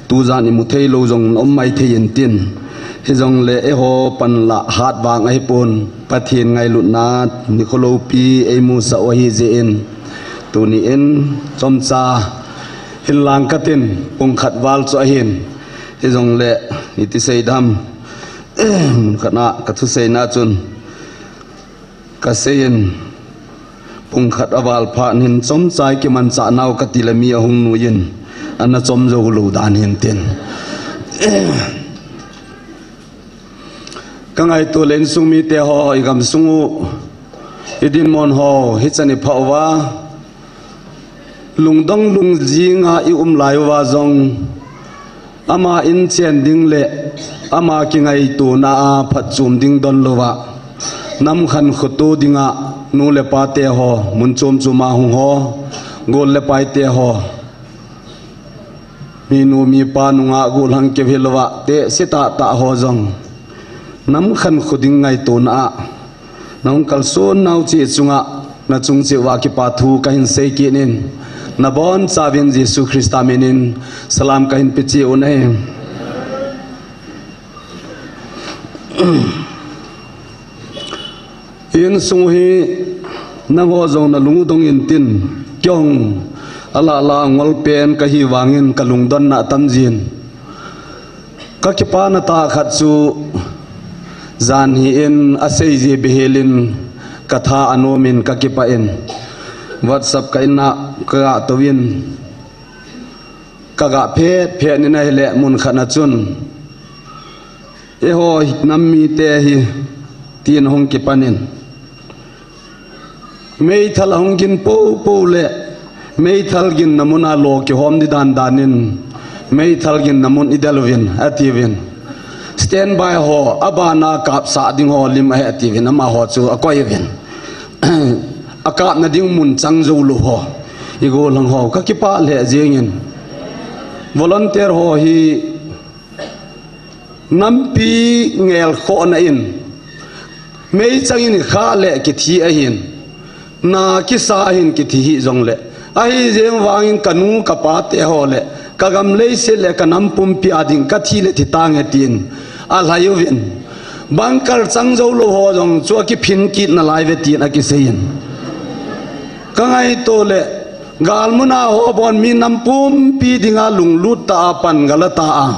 tujan imu thei lou jong um mai thei intin. Hijongle eiho panlah hat vang ahipon, Pathen ngailutna nikho loupi eimusah u ahi jeh in, tuni in chomcha hin lang katin, pung khat val chu ahin. Hijongle iti sei dem, mun khat a ka thuseina chun, kasei in, pung khat aval phat hin chomcha i kimanchah nau kati le mi ahung nui in, ana chom jou lou dan hintin. Ka ngaito le insung mite ho, i gamsung u, i dinmun ho, hichan i phah uva, lungdong lungjing a i um lai uva jong, ama in chen ding le ama kingaitona a phatchom ding don louva, nam khankhoto dinga nu le pate ho, mun chom chom a hung ho, gol le paite ho, minu mipa nungah gollhang keu hilouva, tehse tahtah ho jong, nam khankho ding ngaitona a nahung kalson nau cheh chunga, nachung cheh uva kipa thu kahin sei kit in, nabonchauvin Jesu Christa min in salam kahin pe cheh u ahi. Insung hi nangho jong nalung u dong intin, kei jong alah lah a ngol pen kahi vangin kalungdonna atam jin. Kakipana tah khat chu, jan hi in asei jeh beh hel in katha anom in kakipah in, WhatsApp ka in a kagah touvin, kagah phet phet in ahile mun khat na chun, eiho nam mite hi, tin ahung kipan in, meithal ahung gin poupou le, meithal ginna mun a lo kihom ding dan dan in, meithal ginna mun idel uvin atiuvin, standby ho, abana kapsah ding ho lim ahi atiuvin, amaho chu akoi uvin, akapna ding mun chang jou lou ho, i gollhang ho, kakipah lheh jengin, volunteer ho hi nampi ngelkhohna in, meichang in khah le kithi ahin, na kisa ahin kithi hih jongle, ahijeng vangin kanu kapate ho le kagam leiset le kanam pumpi a ding kathi le thi tange tin alhai uvin, bunker chang jou lou ho jong chu akiphin kit nalai uve tin akisei in, kangaito le, galmun a ho bon mi nam pumpi dinga lunglut tah a pan gala tah a,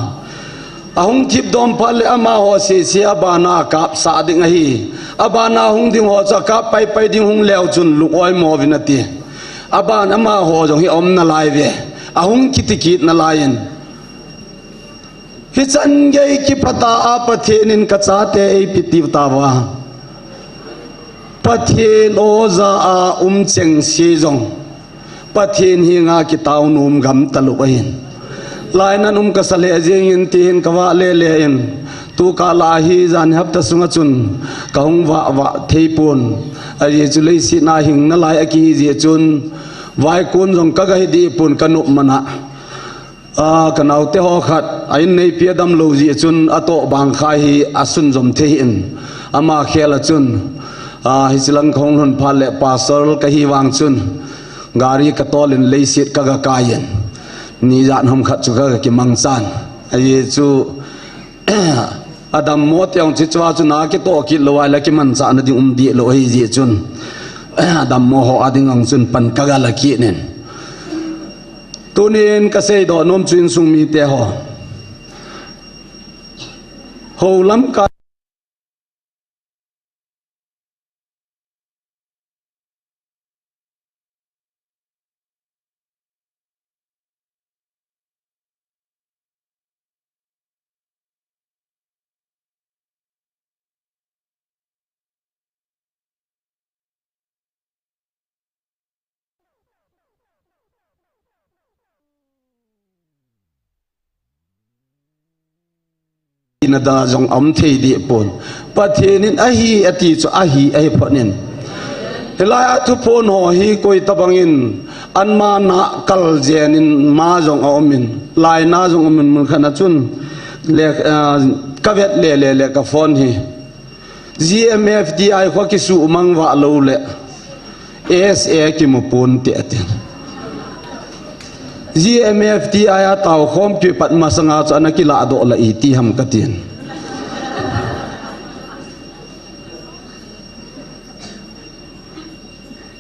ahung thip dom phat le amaho sese abana kapsah ding ahi, abana hung ding ho chu akap paipai ding hung leu chun lung oimo uvin ati. Aban amaho jong hi aum nalai uve, ahung kiti kit nalai in, hichan gei kiphatah a Pathen in kachate eipe tiu tauva, Pathen o ja a um chengse jong, Pathen henga kitao nom gam talou ahin, Lai nan um kasa lheh jengin tihin kavah lele in, tukah lah hi jan hapta sunga chun kahung vah vah thei pon. Ajeh chu leiset a hing nalai akihi jeh chun, vaikon jong kaga hi deh pon kanop mana. A, kanaote ho khat a inneipi adam lou jeh chun atoh bang kha hi asun jom thei in, ama khel a chun, a, hichilang kahung lhun phat le pastor kahi vang chun gari katol in leiset kaga kai in, nijat hom khat chu kaga kimangchan. Ajeh chu adammo teng chu chua chu nakitoh kit lou ahile kimanchah nading um deh lou ahijeh chun, adammo ho ading jong chun pan kaga la kit in. Tunin kaseidoh nom chu insung mite ho, hou lamkai ina da jong aum thei deh pon. Pathen in ahi ati chu ahi ahi phot in. Hilai a thuphon ho hi koi tabang in anmana kal jen in ma jong aum in, laina jong aum in, mun khat a chun le, ah, kavet lele le ka phone hi G M F D I kho kisuhmang vah lou le S A kimu pon te atin. G M F D I a taokhompi pat masanga chu ana kiladoh la iti ham katin.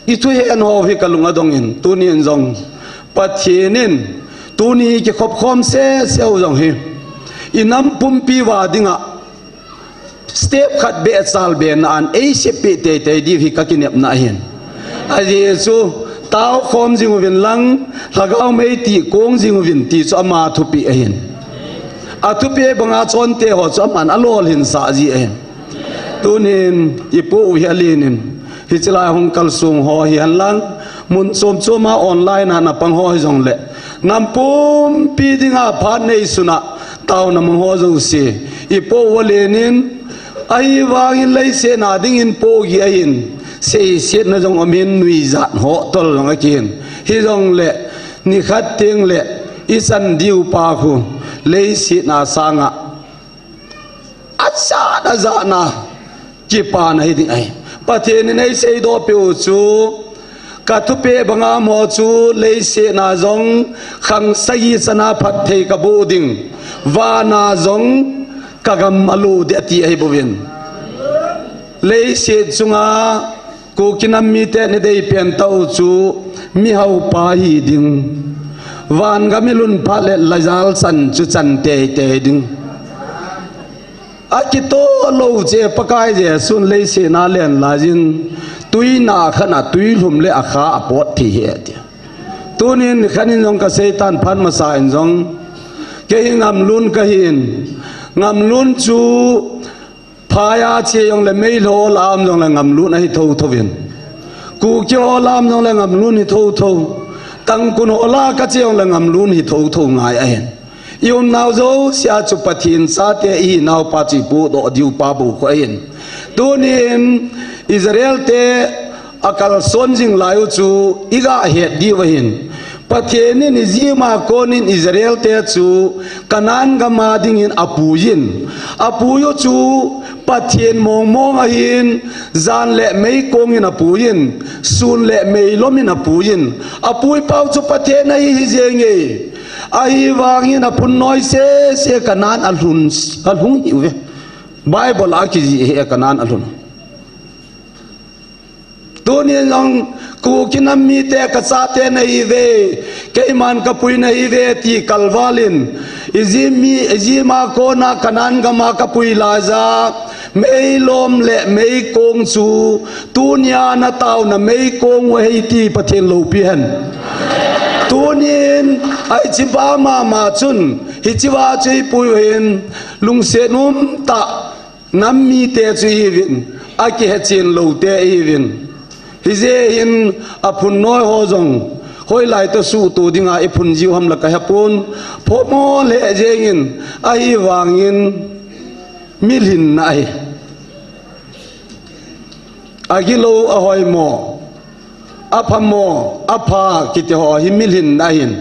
I thuhen ho hi kalung adong in, tunin jong Pathen in tuni kikhop khom sese u jong hi i nam pumpi uva dinga step khat beh chal bena an eisepeh teitei diu hi kakinepna ahin. Ajeh chu taokhom jing uvin lang, lhagao mei tih kong jing uvin ti chu ama thupeh ahin. Athupeh banga chonte ho chu aman alolhinsah ji ahin. Tunin ipoh u hi alen in, hiche lai hung kalsong ho hihen lang, mun chom choma online a napang ho hijongle, nam pumpi dinga phat neisuna taona mang ho jouse ipoh u alen in, ahivangin leiset a dingin pohgih ahin, seisetna jong aum in, nuijat ho tol jong akihin. Hijongle nikhat tengle ichan diu pa khu leiset a sanga ajat ajatna kipana hiding ahi. Pathen in eiseidoh peh u chu, kathupeh banga mo chu leiset a jong khang sagi chana phatthei kaboh ding, vana jong kagam alo ding ati ahibouvin. Leiset chunga Kuki nam mite nidei pentah u chu mihaopa hiding, vangam ilhun phat le lhajal chan chu chan teitei ding. Akitoh lou cheh Pakai Jesun leiset a alen laijin, tuina khat a tuilhum le akha apot thei ahi ati. Tunin khat in jong kaseitan phat masa in jong, kei hi ngamlun kahin, ngamlun chu phai a che jongle meilhou lah a um jongle ngamlun ahi thothouvin, Kuki ho lah a um jongle ngamlun hi thotho, Tangkhul ho lah a kache jongle ngamlun hi thotho ngai ahin. I umnau jousea chu Pathen chate ihinau pa chu ipohdoh diu pa bou khu ahin. Tunin Israel te akalson jing lai u chu iga het diu ahin. Pathen in ijema konin Israel te chu Canaan gam a dingin apuiyin, apui u chu Pathen mongmong ahin, jan le meikong in apuiyin, sun le meilom in apuiyin, apuipau chu Pathen ahi hijenge. Ahivangin aphun noi sese Canaan alhun, alhung hiuve. Bible a kijih ahi Canaan alhun. Tunin jong Kuki nam mite kachate nahiuve, keiman kapui nahiuve ti kalvalin, ijemi, ijema kona Canaan gam a kapui laija meilom le meikong chu tunia nataona meikong u ahi ti Pathen loupi hen. Tunin hichea mama chun hichea chu ipui u hin lungset umtah nam mite chu ihiuvin, akihechen loute ihiuvin. Hijeh hin aphun noi ho jong Hoilai toh suhto dinga iphun jiu ham la kahepon. Phomo lheh jengin, ahivangin milhinna ahi. Agilou ahoimo, aphamo, apha kiti ho hi milhinna ahin.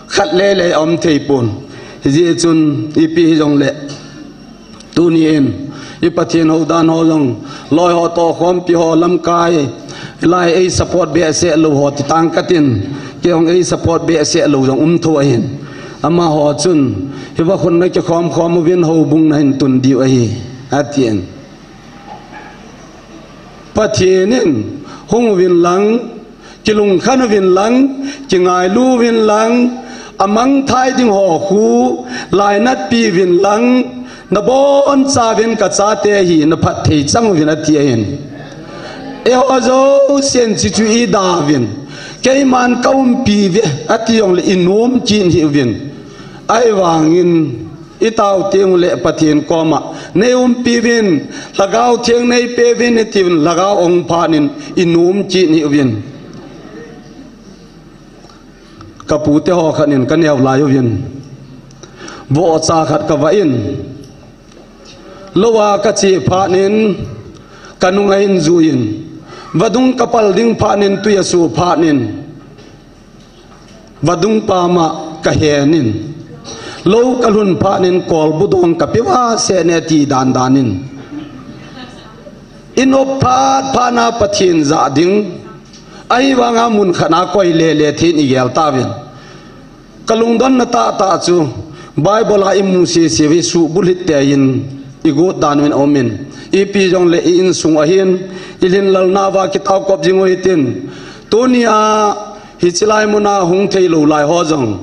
Khat lele aum theipon. Hijeh chun ipi hijongle, tuni in i Pathen houdan ho jong, loi ho toh khompi ho lamkai, lai ei support behseh lou ho ti tang katin, kei jong ei support behseh lou jong um thou ahin. Amaho chun, hiva khun nakikhom khom uvin houbung nahin tun diu ahi, atin. Pathen in hung uvin lang, kilungkhan uvin lang, kingailu uvin lang, amangthai ding ho khu, lainatpi uvin lang, nabonchauvin kachate hi naphat thei chang uvin ati ahin. Eiho jousen chuchu ida uvin, keiman kaumpi uve ati jongle inom kit hih uvin. Ahivangin itao tengule Pathen koma neiumpi uvin, Lhagao Theng neipeh uvin itiuvin, Lhagao ahung phatnin inom kit hih uvin. Kapute ho khatnin kaneo lai uvin, vohcha khat kavah in, louva kache phatnin kanung ahin juiyin, vadung kapal ding phatnin twi asoh phatnin, vadung pama kahenin, lou kalhun phatnin kolbu dong kape vase ne ati dandanin, inop phat phatna Pathen jah ding, ahivanga mun khatna koi lele thei in igel tauvin. Kalungdonna tahtah chu, Bible a imu sese uve, suhbulhit teiyin igot dan uvin aumin, ipi jongle i insung ahin, ilhinlelnauva kitaokop jing uhitin. Tunia hiche lai muna hung theilou lai ho jong,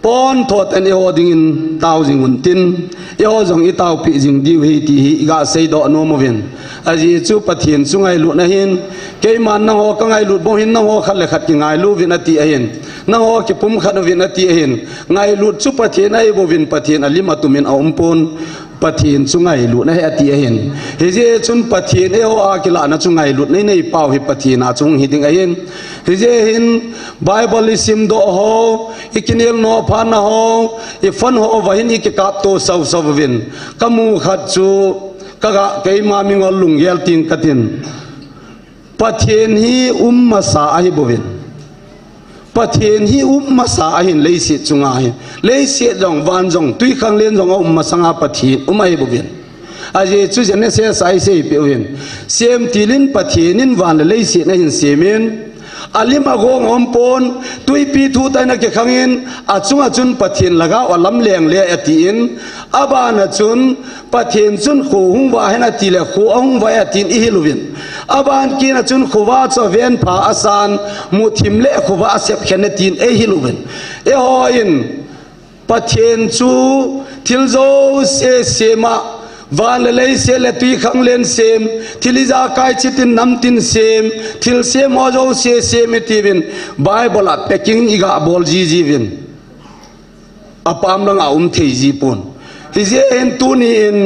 pontho tah in eiho dingin tao jing untin, eiho jong itaopeh jing diu ahi ti hi iga seidoh nom uvin. Ajeh chu Pathen chu ngailutna ahin, keiman nangho kangailut bang hin nangho khat le khat kingailu uvin ati ahin, nangho kipumkhat uvin ati ahin. Ngailut chu Pathen ahibouvin, Pathen alim atumin aumpon. Pathen chu ngailutna ahi ati ahin. Hijeh chun Pathen eiho a kilahna chu ngailutna inei pau hi Pathen a chu hung hiding ahin. Hijeh hin Bible isimdoh ho, ikinelno phatna ho, iphone ho uva hin ikikapto sausau uvin, kamu khat chu kaga, keima mingol lunggel teng katin, Pathen hi um masa ahibouvin, Pathen hi um masa ahin leiset chunga hi. Leiset jong, van jong, twikhanglen jong aum masanga Pathen um ahibouvin. Ajeh chu Genesis a iseipeh uvin, semtilin Pathen in van le leiset ahin semin, alim agong aumpon, twipi thuh tah in akikhangin, achunga chun Pathen Lhagao alamleng le atin, abana chun Pathen chun kho hung vah hen atile kho ahung vah e atin ihil uvin. Aban kit a chun khovah chu avenpha asan, muthim le khovah asep khen e tin eihil uvin. Eihon Pathen chu thil jouse sema, van le leiset le twikhanglen sem, thil ijakai chitin namtin sem, thilsem ho jouse sem itiuvin, Bible a packing iga bol jiji uvin. Apam langa um thei jipon. Hijeh hin tuni in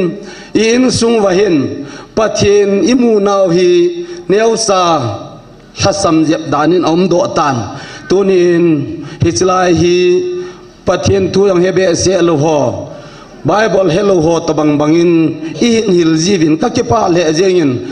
i insung uva hin Pathen imunau hi neocha lhasam jep danin aumdoh tan. Tuni in hiche lai hi Pathen thu jong hebehseh lou ho, Bible helou ho tobang bangin ihin hil jiuvin, kakipah lheh jengin,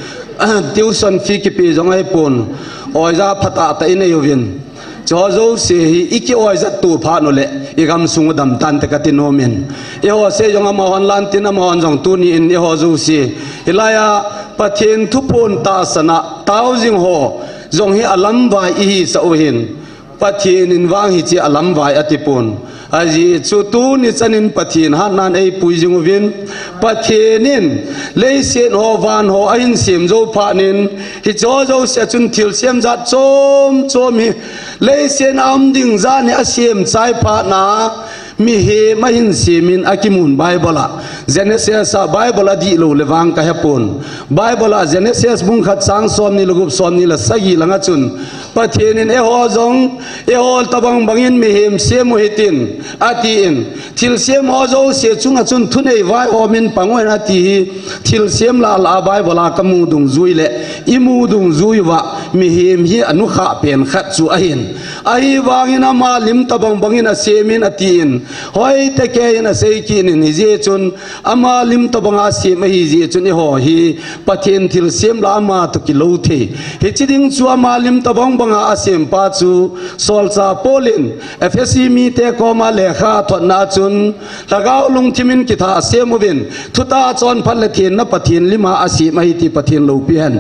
tuition fee kipe jong ahipon, oja phatah tah inei uvin. Chuho jouse hi iki oijat to phat uleh igamsung u damtante kati nomin. Eiho sei jong amahon lantin, amahon jong tuni in eiho jouse hilaiya Pathen thuphon tahsana tao jing ho jong hi alamvai ihisah u hin, Pathen in vang hiche alamvai atipon. Ajeh chu tuni chanin Pathen hatnan eipui jing uvin, Pathen in leiset ho van ho ahin sem jou phatnin, hicheho jouse a chun thilsem jat chom chom hi, leiset a um ding jat hi asem chai phatna, mihem ahin semin akimun Bible a. Genesis a Bible adihlou le vang kahepon. Bible a Genesis bung khat chang somni le gup, somni le sagi langa chun, Pathen in eiho jong, eiho tobang bangin mihem sem u hitin, atin, thilsem ho jouse chunga chun thunei vaihom in pang uhen ati hi, thilsem lah lah a Bible a kamu dungjui le imu dungjui uva mihem hi anukhah pen khat chu ahin. Ahivangin ama lim tobang bangin asemin atin, hoitah in asei kit in, hijeh chun ama lim tobanga asem ahijeh chun eiho hi Pathen thilsem lah a ama toh kilou thei. Hiche ding chu ama lim tobang banga asempa chu solchah Paul in Ephesi mite koma lekha athotna chun, lhagao lungthimin kitha asem uvin, thutah chonphat le thenna Pathen lima asem ahi ti Pathen loupi hen.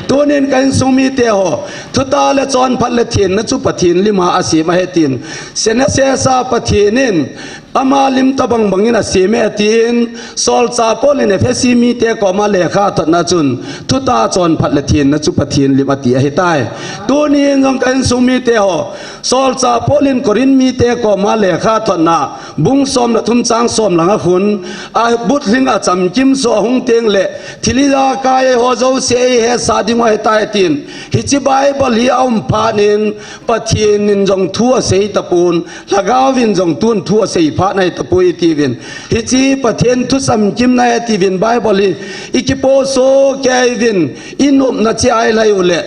Tunin ka insung mite ho, thutah le chonphat le thenna chu Pathen lima asem ahi tin, Senesecha Pathen in ama lim tobang bangin asem e tin, solchah Paul in Ephesi mite koma lekha athotna chun, thutah chonphat le thenna chu Pathen lim ati ahitai. Tunin jong ka insung mite ho, solchah Paul in Corinth mite koma lekha athotna, bung som le thum chang som le nga khun, abulhing achamkim chu ahung teng le, thil ijakai ho jouse eihetsah diu ahitai tin, hiche Bible hi aum phat in, Pathen in jong thu asei tapon, lhagao vin jong tun thu asei phat ahi tapoi atiuvin. Hiche Pathen thu chamkimna ahi atiuvin Bible hi, ikipoh soh kei uvin, inopna cheh a ilhai uleh,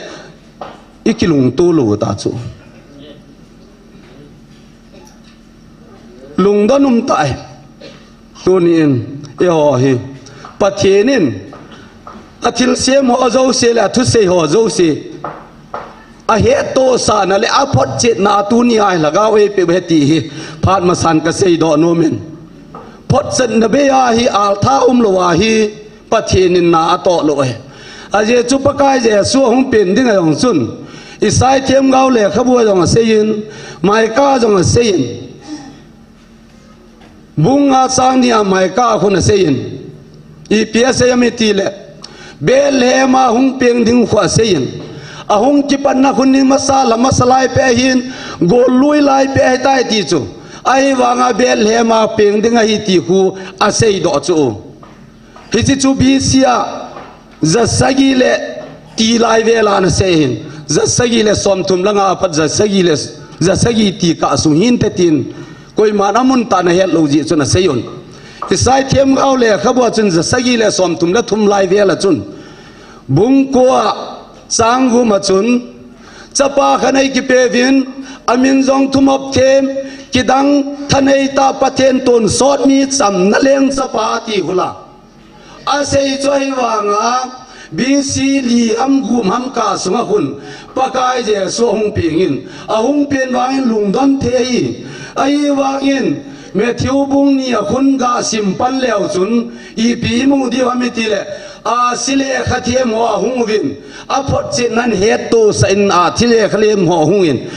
ikilungto lou ta chu. Lungdon um tai. Tunin, eiho hi, Pathen in, athilsem ho jouse le, athusei ho jouse, ahettohsahna le, aphotchetna a tunia hi lhagao eipeh u ahi ti hi, phat masan kaseidoh nomin. Photchetna bei a hi, altha umlou a hi, Pathen in na atoh lou ahi. Ajeh chu Pakai Jesu ahung pen ding a jong chun, Isai themgao lekhabu a jong aseiyin, Micah a jong aseiyin. Bung nga chang ni a Micah a khun aseiyin. Ipi asei ham itile, Bethlehem a hung peng ding khu aseiyin. Ahung kipatna khun ni masa la masa lai peh ahin, gollui lai peh ahitai ti chu. Ahivanga Bethlehem a peng ding ahi ti khu aseidoh chu. Hiche chu B C a, jasagi le ti lai vel a ana sei ahin. Jasagi le somthum le nga apat jasagi le, jasagi ti kah sung hinte tin. Koiman amun tah ana het lou jeh chun asei un. Isai themgao lekhabu a chun jasagi le somthum le thum lai vel a chun. Bung ko a chang gup a chun. Chapa khat eikipe uvin, amin jong Thumop Them, kidang thanei tah Pathen tonsot mi chamna leng chapa ti hula. Asei chu ahivanga, B C li ham gup ham kah sunga khun, Pakai Jesu ahung pengin, ahung pen vangin lungdon thei ahi. Ahivangin, Matthew bung ni a khun gasim pan leu chun, ipi imu diu ham itile, ahsi le khathem ho ahung uvin, aphotchetnan hettohsah in ahsi le khathem ho ahungin,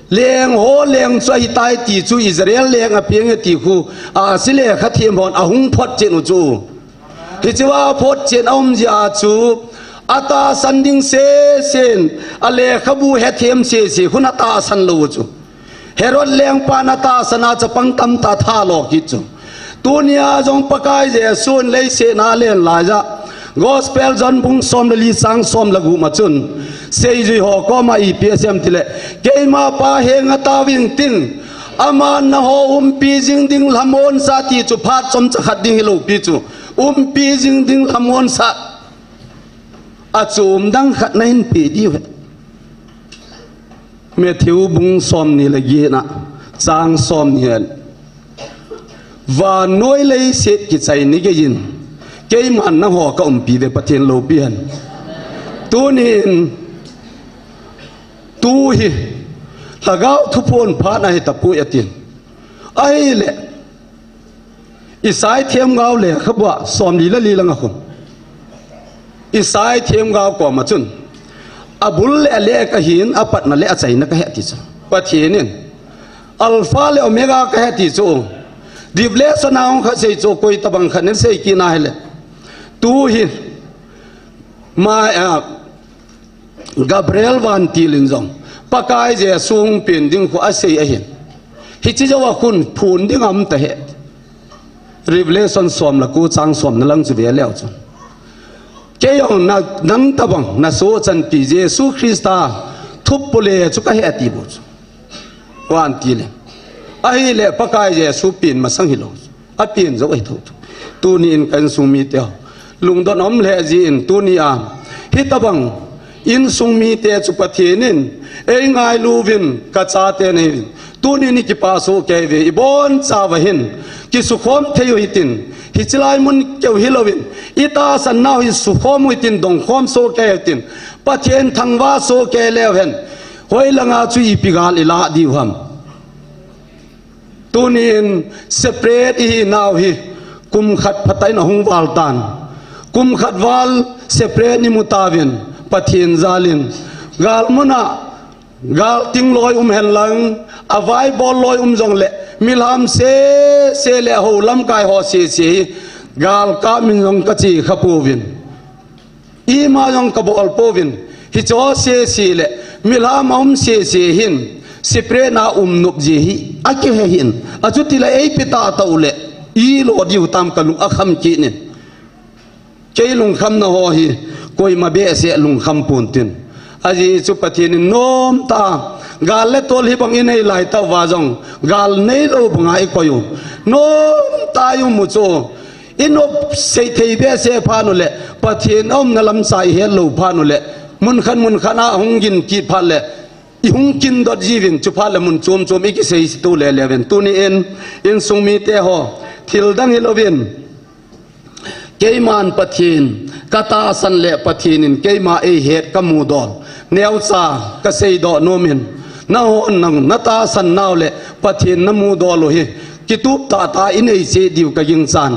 leng ho leng chu ahitai ti chu Israel leng apeng e ti khu, ahsi le khathem hon ahung photchet u chu. Hichea photchet aum jeh a chu, atahsan ding sesen, alekhabu hethem sese, khun atahsan lou chu. Herod lengpan atahsan a chapang tamtah athat lou kit chu. Tunia jong Pakai Jesun leiset a alen laija, Gospel John bung som le li chang som le gup ma chun, seijui ho koma ipi asei em tile, keima Pa henga taovin tin, aman nangho umpi jing ding lhamonsah ti chu phat chomcha khat ding hilou pi chu. Umpi jing ding lhamonsah. Achom dang khat nahin pe diu ahi. Matthew bung somni le get na, chang somni le. Vannoi leiset kichai ni geiyin, keiman nangho kaumpi uve, Pathen loupi hen. Tunin, tu hi, Lhagao thuphon phat ahi tapoi atin. Ahile, Isai themgao lekhabua somli le li langa khun. Isai themgao koma chun, abul le aleh kahin, apatna le achaina kahi ati chu. Pathen in, Alpha le Omega kahi ati chu. Revelation a hung khat sei chu, koi tabang khat nin sei kit na hile. Tu hi, ma, a, Gabriel vantil in jong, Pakai Jesu hung pen ding khu asei ahin. Hiche jou a khun phun ding aum tahe. Revelation som le ko chang som na lang chu ve leu chun. Kei jong na, nang tabang, na sochanpi Jesu Christa thupole chu kahe ati bou chu. Vantil in. Ahile Pakai Jesu pen masang hilou. Apen jou ahi thou. Tuni in ka insung mite ho, lungdon um lheh jin tunia, hitabang Insung mite chu Pathen in ei ngailu uvin, ka chate nei uvin. Tuni ni kipah soh kei uve, ibon chauva hin kisukhom thei u hitin, hiche lai mun keu hilouvin, itahsan nau hi sukhom u hitin, dongkhom soh kei u hitin, Pathen thangvah soh kei leu hen, hoilanga chu ipi gal ilah diu ham. Tuni in separate ihi nau hi kum khat phatah in ahung val tan. Kum khat val separate ni mu tauvin, Pathen jal in. Gal muna, gal ting loi um hen lang, avaibol loi um jongle, milham sese le hou lamkai ho sese hi, gal kap min jong ka che kha pouvin. Ima jong ka bol pouvin, hiche ho sese le, milham a um sese hin, separate na um nop ji hi, akihe hin, achuti le ei pe tahtah u le, ilo diu tam ka lung akham kit in. Kei lungkhamna ho hi, koima behseh lungkham pon tin. Ajeh chu Pathen in nomtah a, gal le tol hibang inei lai tah uva jong, gal neilou banga ikoi u. Nomtah a i um u chu, i nop sei thei behseh phat u le, Pathen aumna lamsa i het lou phat u le, mun khat mun khat a hung gin kit phat le, i hung kin dot jiuvin, chu phat le mun chom chom i kisei to le le uvin. Tuni in, insung mite ho, thil dang hilouvin, keiman Pathen ka tahsan le Pathen in keima ei het ka mudol. Neocha ka seidoh nom in, nahon nang na tahsan nau le Pathen na mudol u hi kitup tahtah in ei che diu ka ginchan.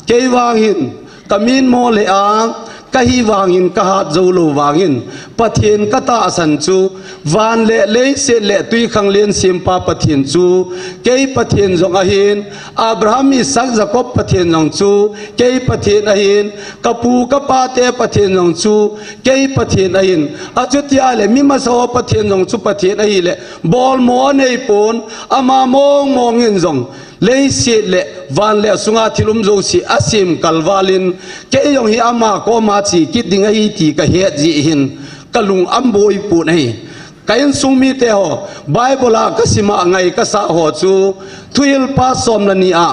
Kei vang hin ka min mo le a, ka hi vang in ka hat jou lou vang in, Pathen ka tahsan chu, van le leiset le twikhanglen sempa Pathen chu kei Pathen jong ahin, Abraham, Isaac, Jacob Pathen jong chu kei Pathen ahin, ka pu ka pa te Pathen jong chu kei Pathen ahin, achuti a le mi masa ho Pathen jong chu Pathen ahi le, bolmo anei pon, ama mong mong in jong leiset le van le asunga thil um jouse asem kalval in, kei jong hi ama koma che kit ding ahi ti ka het jeh hin, ka lung aboi pon ahi. Ka insung mite ho, Bible a ka sim a ngai ka sah ho chu, Thuhilpa som le ni a,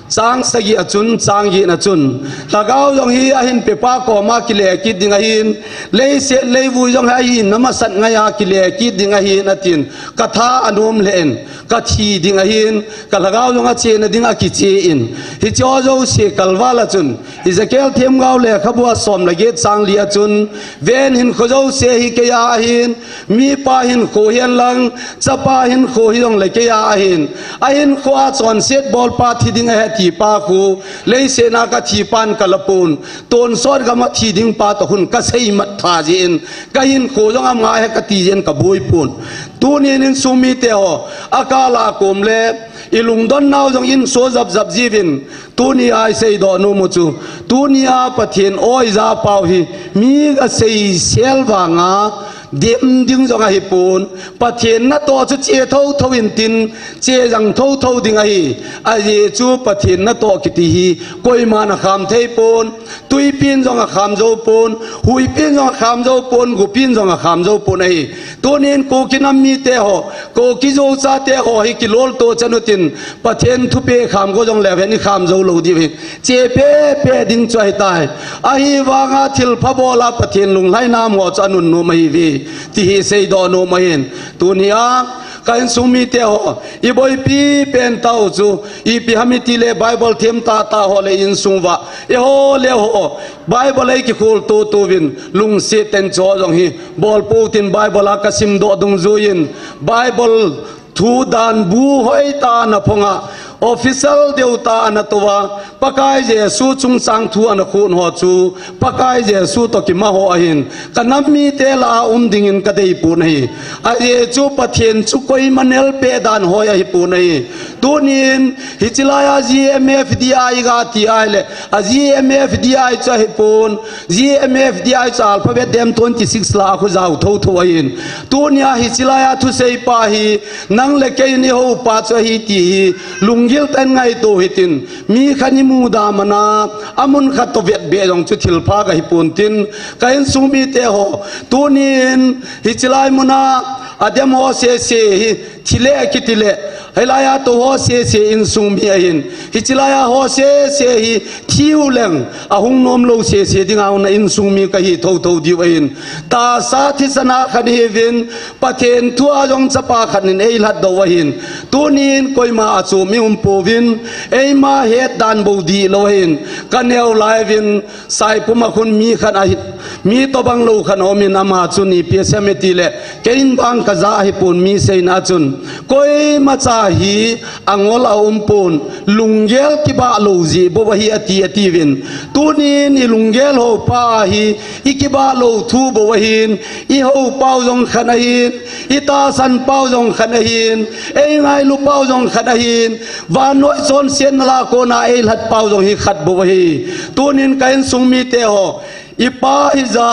chang sagi a chun, chang get na chun, Lhagao jong hi ahin pepa koma kile kit ding ahin, leiset leivui jong hi ahin na masat ngai a kile kit ding ahin atin, ka tha anom lheh in, ka thi ding ahin, ka lhagao jong achena ding a kiche in, hiche ho jouse kalval a chun, Ezekiel themgao lekhabu a som le get chang li a chun, ven hinkho jouse hi kei a ahin, mipa hinkho hihen lang, chapa hinkho hi jong le kei a ahin, ahinkho a chonset bolpa thi ding ahi ti pa khu, leiset a ka thi pan ka la pon, tonsot gam a thi ding pa toh khun ka seimat tha jeh in, ka hinkho jong ama ahi ka ti jeh in ka boi pon. Tuni in insung mite ho, akal a kom le, i lungdon nau jong in so jap jap jiuvin, tuni a i seidoh nom u chu, tuni a Pathen oi ja pau hi, mi ga seisel vanga dem ding jong ahi pon, Pathen natoh chu che thotho in tin, che jang thotho ding ahi, ajeh chu Pathen natoh kiti hi, koiman akham thei pon, twipin jong akham jou pon, huipin jong akham jou pon, gupin jong akham jou pon ahi. Tuni in Kuki nam mite ho, Kuki Zo chate ho hi kilolto chan u tin, Pathen thupeh kham go jong leu hen i kham jou lou diu hi. Che pe pe ding chu ahi tai. Ahivanga thilpha bol a Pathen lunglhaina mo chu anun nom ahi uve. Ti hi seidoh nom ahin. Tuni a, ka insung mite ho, i boipi pen tau chu, ipi ham i ti le Bible them tahtah ho le insung uva, eiho le ho, Bible ei kikhol toto uvin, lungset tah in chu jong hi, bol pou tin Bible a ka simdoh dungjuiyin, Bible thu dan bu hoitah a ana phong a, official deuh tah a ana tou a, Pakai Jesu chungchang thu ana khon ho chu, Pakai Jesu toh kimang ho ahin, ka nam mite lah a um dingin ka dei pon ahi. Ajeh chu Pathen chu koima nelpeh dan hoi ahi pon ahi. Tuni in, hiche lai a G M F D I ga ti ahile, a G M F D I chu ahi pon, G M F D I chu alphabet dem twenty six lah a khu jao thotho ahin. Tuni a hiche lai a thusei pa hi, nang le kei in i hou pa chu ahi ti hi, lunggil tah in ngaito hitin, mi khat in i muda man a, amun khat toh vetbeh jong chu thilpha ga hi pon tin, ka insung mite ho, tuni in hiche lai mun a, a dem ho sese hi, thi le kiti le, Hilai a tou ho sese insung mi ahin. Hiche lai a ho sese hi thiu leng ahung nom lou sese ding a hung na insung mi kahi thotho diu ahin. Tahsa thisan a khat ihiuvin, Pathen thu a jong chapa khat in eilhat doh u ahin. Tunin koima achom i um pouvin, eima het dan bou dihlou ahin. Kaneo lai uvin, Saipum a khun mi khat ahi, mi tobang lou khat aumin ama chun ipi asei em itile, kei in bang kaja ahipon mi seina a chun, koimacha hi angol a um pon, lunggel kibah lou jeh bou ahi ati, atiuvin. Tunin i lunggel ho pa hi, i kibah lou thu bou ahin, i hou pau jong khat ahin, i tahsan pau jong khat ahin, ei ngailu pau jong khat ahin, vannoi chonsetna lah a kona eilhat pau jong hi khat bou ahi. Tunin ka insung mite ho, i pa hija,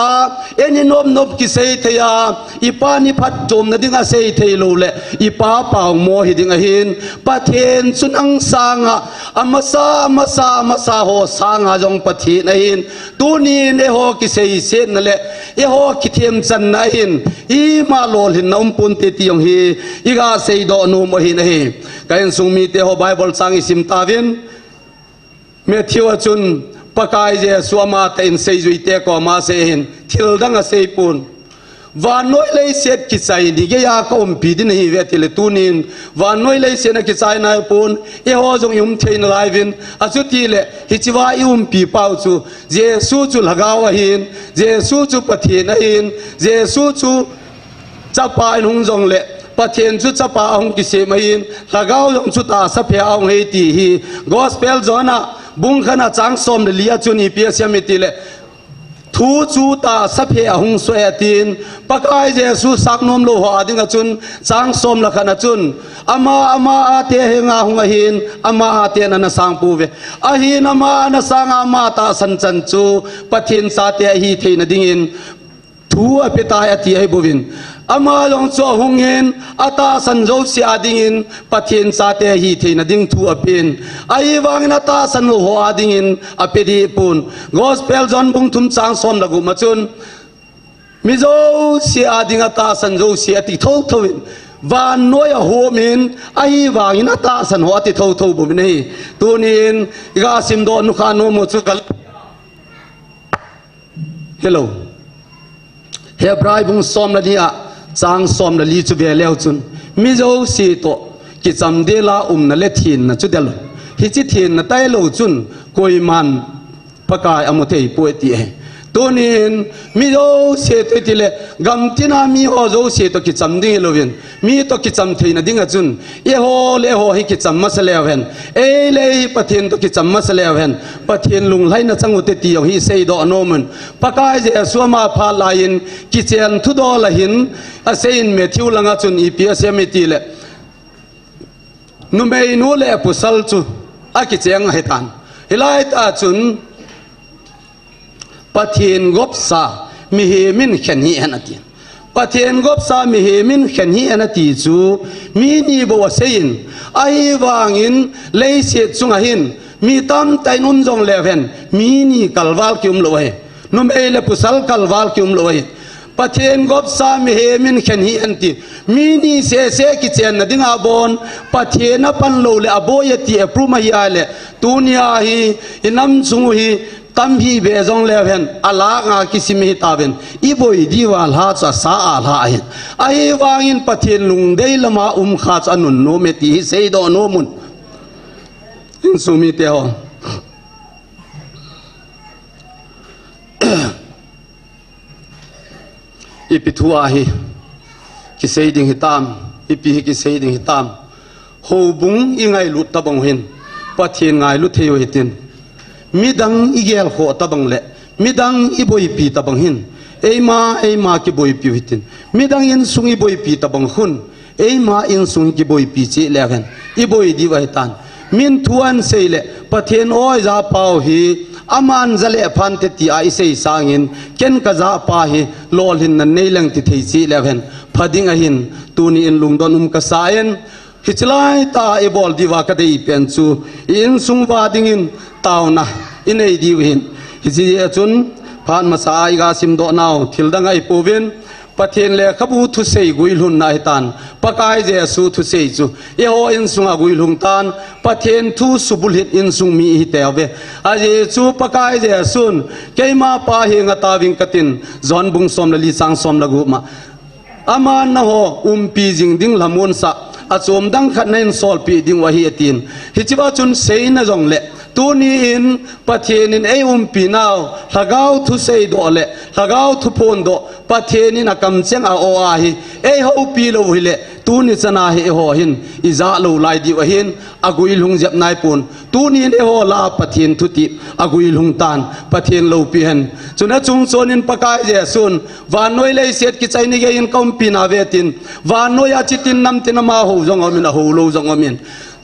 ei ni nop nop kisei thei a, i pa ni phatchomna ding asei thei lou le, i pa pau mo hi ding ahin, Pathen chu nang sanga, amasa, amasa, amasa ho sanga jong Pathen ahin, tunin eiho kiseisetna le, eiho kithemchanna ahin, ima lolhinna um ponte ti jong hi, i ga seidoh nom u ahin ahi. Ka insung mite ho Bible chang i sim tauvin, Matthew a chun Pakai Jesu amatah in seijuite koma asei ahin, thil dang asei pon. Vannoi leiset kichai ni geiya ka umpi ding nahiuve atile tunin, vannoi leiset a kichai naipon, eiho jong i um thei nalai uvin, achuti le, hichea i umpi pau chu, Jesu chu Lhagao ahin, Jesu chu Pathen ahin, Jesu chu Chapa in hung jong le, Pathen chu Chapa ahung kisem ahin, Lhagao jong chu tahsa phe a ahung ahi ti hi, Gospel John a, bung khatna chang som le li a chun ipi asei em itile, thu chu tahsa phe a ahung soh e atin, Pakai Jesu sap nom lou ho a ding a chun, chang som le khat na chun, ama, ama a te henga hung ahin, ama a ten ana sang pouve. Ahin ama ana sanga ama tahsan chan chu, Pathen chate ahi theina dingin, thu ape tai ati ahi bouvin. Ama jong chu ahungin, atahsan jouse a dingin, Pathen chate ahi theina ding thu apen. Ahivangin atahsan lou ho a dingin, ape deh pon. Gospel John bung thum chang som le gup ma chun, mi jouse a ding atahsan jouse ati thotho in, vannoi a hom in, ahivangin atahsan ho ati thotho bouvin ahi. Tunin, i ga simdoh nukha nom u chu kal- Hello. Hebrai bung som le ni a, chang som le li chu ve leu chun, mi jouse toh kicham del a umna le thenna chu del u. Hiche thenna tailou chun, koiman Pakai amu thei poi ti ahi. Tunin, mi jouse toh itile, gamtina mi ho jouse toh kicham ding hilouvin, mi toh kicham theina ding a chun, eiho le eiho hi kicham masa leu hen, ei le ei hi Pathen toh kicham masa leu hen, Pathen lunglhaina chang u te ti jong hi seidoh nom un. Pakai Jesu ama phat lai in, kichen thudol a hin, asei in Matthew lang a chun ipi asei em itile, numeinu le pasal chu akicheng ahitan. Hilai tah chun, Pathen gopsa mihem in khen hih hen ati. Pathen gopsa mihem in khen hih hen ati chu, mi ni bou asei in, ahivangin leiset chunga hin, mi tamtah in um jong leu hen, mi ni kalval kium lou ahi. Numei le pasal kalval kium lou ahi. Pathen gopsa mihem in khen hih hen ti. Mi ni sese kichenna dinga bon, Pathen apan lou le aboi ati approve ahi a le, tunia hi, i nam chung u hi, tam hih beh jong leu hen, a langa kisim ahi tauvin, i boi diuva lha chu asa a lha ahin. Ahivangin Pathen lungdei lama um kha chu anunnom e ti hi seidoh nom un. Insung mite ho. Ipi thu ahi, kisei ding hitam, ipi hi kisei ding hitam. Houbung i ngailut tabang u hin, Pathen ngailu thei u hitin. Midang i gelkhoh tabang le, midang i boipi tabang hin, eima, eima kiboipi u hitin. Midang insung i boipi tabang khun, eima insung hi kiboipi cheh leu hen, i boi diu ahitan. Min thu ahin sei le, Pathen oi, japa u hi, aman ja le phan te tia i sei sangin, ken ka japa hi, lolhinna nei leng ti thei cheh leu hen, pha ding ahin, tuni in lungdon um kasa in, hiche lai tah a i bol diuva ka deipen chu, i insung uva dingin taona i nei diu ahin. Hiche a chun, phat masa a i ga simdoh nau, thil dang ahi pouvin, Pathen lekhabu thusei guilhunna ahitan, Pakai Jesu thusei chu eiho insunga guilhung tan, Pathen thu subulhit insung mi ihiteuve. Ajeh chu Pakai Jesun, keima Pa henga taoving katin, John bung som le li chang som le gup ma. Aman nangho umpi jing ding lhamonsah, achom dang khat nahin solpeh dingu ahi atin. Hichea chun seina jongle, tuni in Pathen in eiumpi nau, lhagao thusei doh le lhagao thuphon doh, Pathen in akamcheng a-o ahi, eihoupi lou hile, tuni chana hi eiho hin ijah lou lai diu ahin, aguilhung jep naipon. Tuni in eiho lah a Pathen thutep aguilhung tan, Pathen loupi hen. Chuna chungchon in Pakai Jesun, vannoi leiset kichaina geiyin kaumpi nauve tin, vannoi a chitin namtin ama hou jong aumin, ahou lou jong aumin.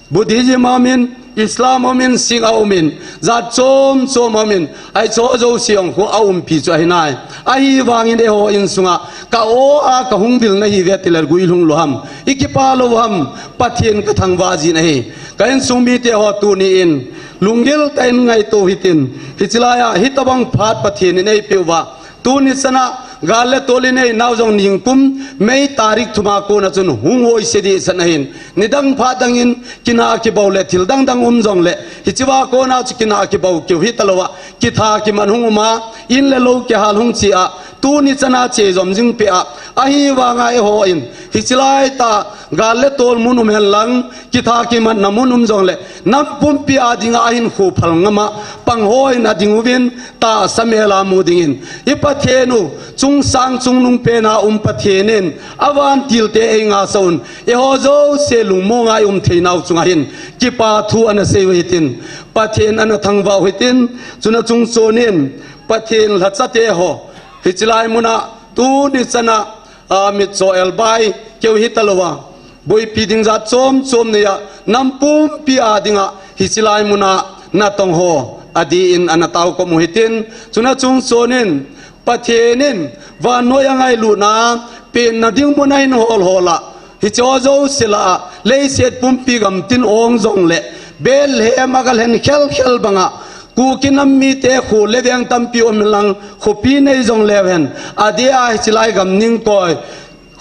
Buddhism aumin, Islam aumin, Sikh aumin, jat chom chom aumin, ahi chu jouse jong khu aumpi chu ahinai. Ahivangin eiho insunga ka-o a kahung vil nahiuve tile guilhung lou ham, ikipa lou ham, Pathen kathangvah jin ahi. Ka insung mite ho tuni in, lunggil tah in ngaito hitin, hiche laiya, hitobang phat Pathen in eipeh uva, tuni chana, gal le tol in einau jong ningkum, May tarik thuma kona chun hung hoise ding asan ahin. Nidang phat dangin, kinah kibou le thil dangdang um jongle, hichea kona chu kinah kibou keu hitalouva, kitha kiman hung uma, in le lou kihal hung chea, tuni chana che jom jing peh a, ahivanga eiho in, hiche laitah, gal le tol mun um henlang, kitha kimatna mun um jongle, nam pumpi a dinga ahinkho phal ngama, pangho in ading uvin, tahsa mel a mu dingin. I Pathen u, chungsang chungnung pena um Pathen in, avantilte eingahsah un, eiho jouse lungmonga i um theinau chunga hin, kipa thu ana sei u hitin, Pathen ana thangvah u hitin, chuna chungchon in, Pathen lhachate ho, hiche lai muna, tuni chana, a, mitcho elbai keu hitalouva, boipi ding jat chom chom neiya, nam pumpi a dinga, hiche lai muna natong ho, adih in ana taokhom u hitin, chuna chungchon in, Pathen in, vannoi a ngailutna, penna ding mun ahin hol hol a, hicheho jouse lah a, leiset pumpi gamtin ong jongle, Bethlehem a galhen khel khel banga, Kuki nam mite kho le veng tampi um henlang, khopi nei jongleu hen, adeh a hiche lai gam ning koi,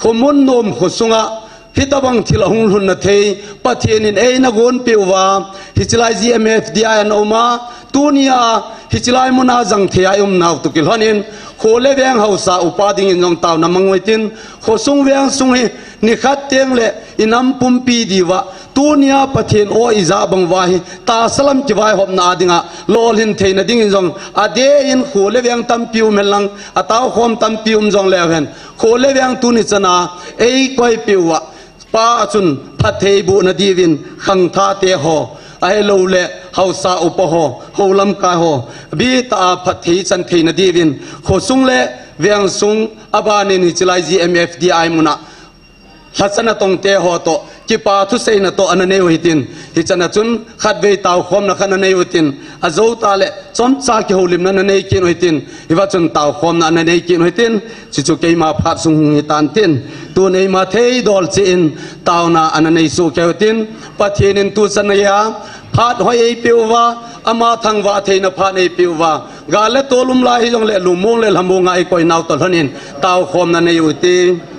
khomun nom kho sunga, hitobang thil ahung lhunna thei, Pathen in eina gonpeh uva, hiche lai G M F D I ana uma, tunia, hiche lai muna jang thei a i umnau toh kilhonin, kho le veng haosa upa dingin jong taona mang u hitin, khosung vengsung hi, nikhat tengle, i nam pumpi diuva, tunia Pathen o ijah bang uva hi, tahsa lam kivaihopna a dinga, lolhin theina dingin jong, adeh in kho le veng tampi um henlang, ataokhom tampi um jongleu hen, kho le veng tuni chana, eikoipeh uva, Pa a chun phatthei bohna diuvin, khangthahte ho, ahilouleh, haosa upa ho, hou lamkai ho, abitah a phatthei chan theina diuvin, khosung le vengsung, abanin hiche lai G M F D I muna, lhacha natongte ho toh, kipa thuseina toh ana nei u hitin, hichana chun khatvei taokhomna khat ana nei u hitin, ajou tah le, chomcha kihoulimna ana nei kit u hitin, hiva chun taokhomna ana nei kit u hitin, chuchu keima phat sung hung hitan tin, tun eima theidol cheh in, taona ana nei soh kei u hitin, Pathen in tuchan geiya, phat hoi eipeh uva, ama thangvah theina phat eipeh uva, gal le tol um lai hijongle, lungmong le lhamong a eikoinau toh lhonin, taokhomna nei u hite.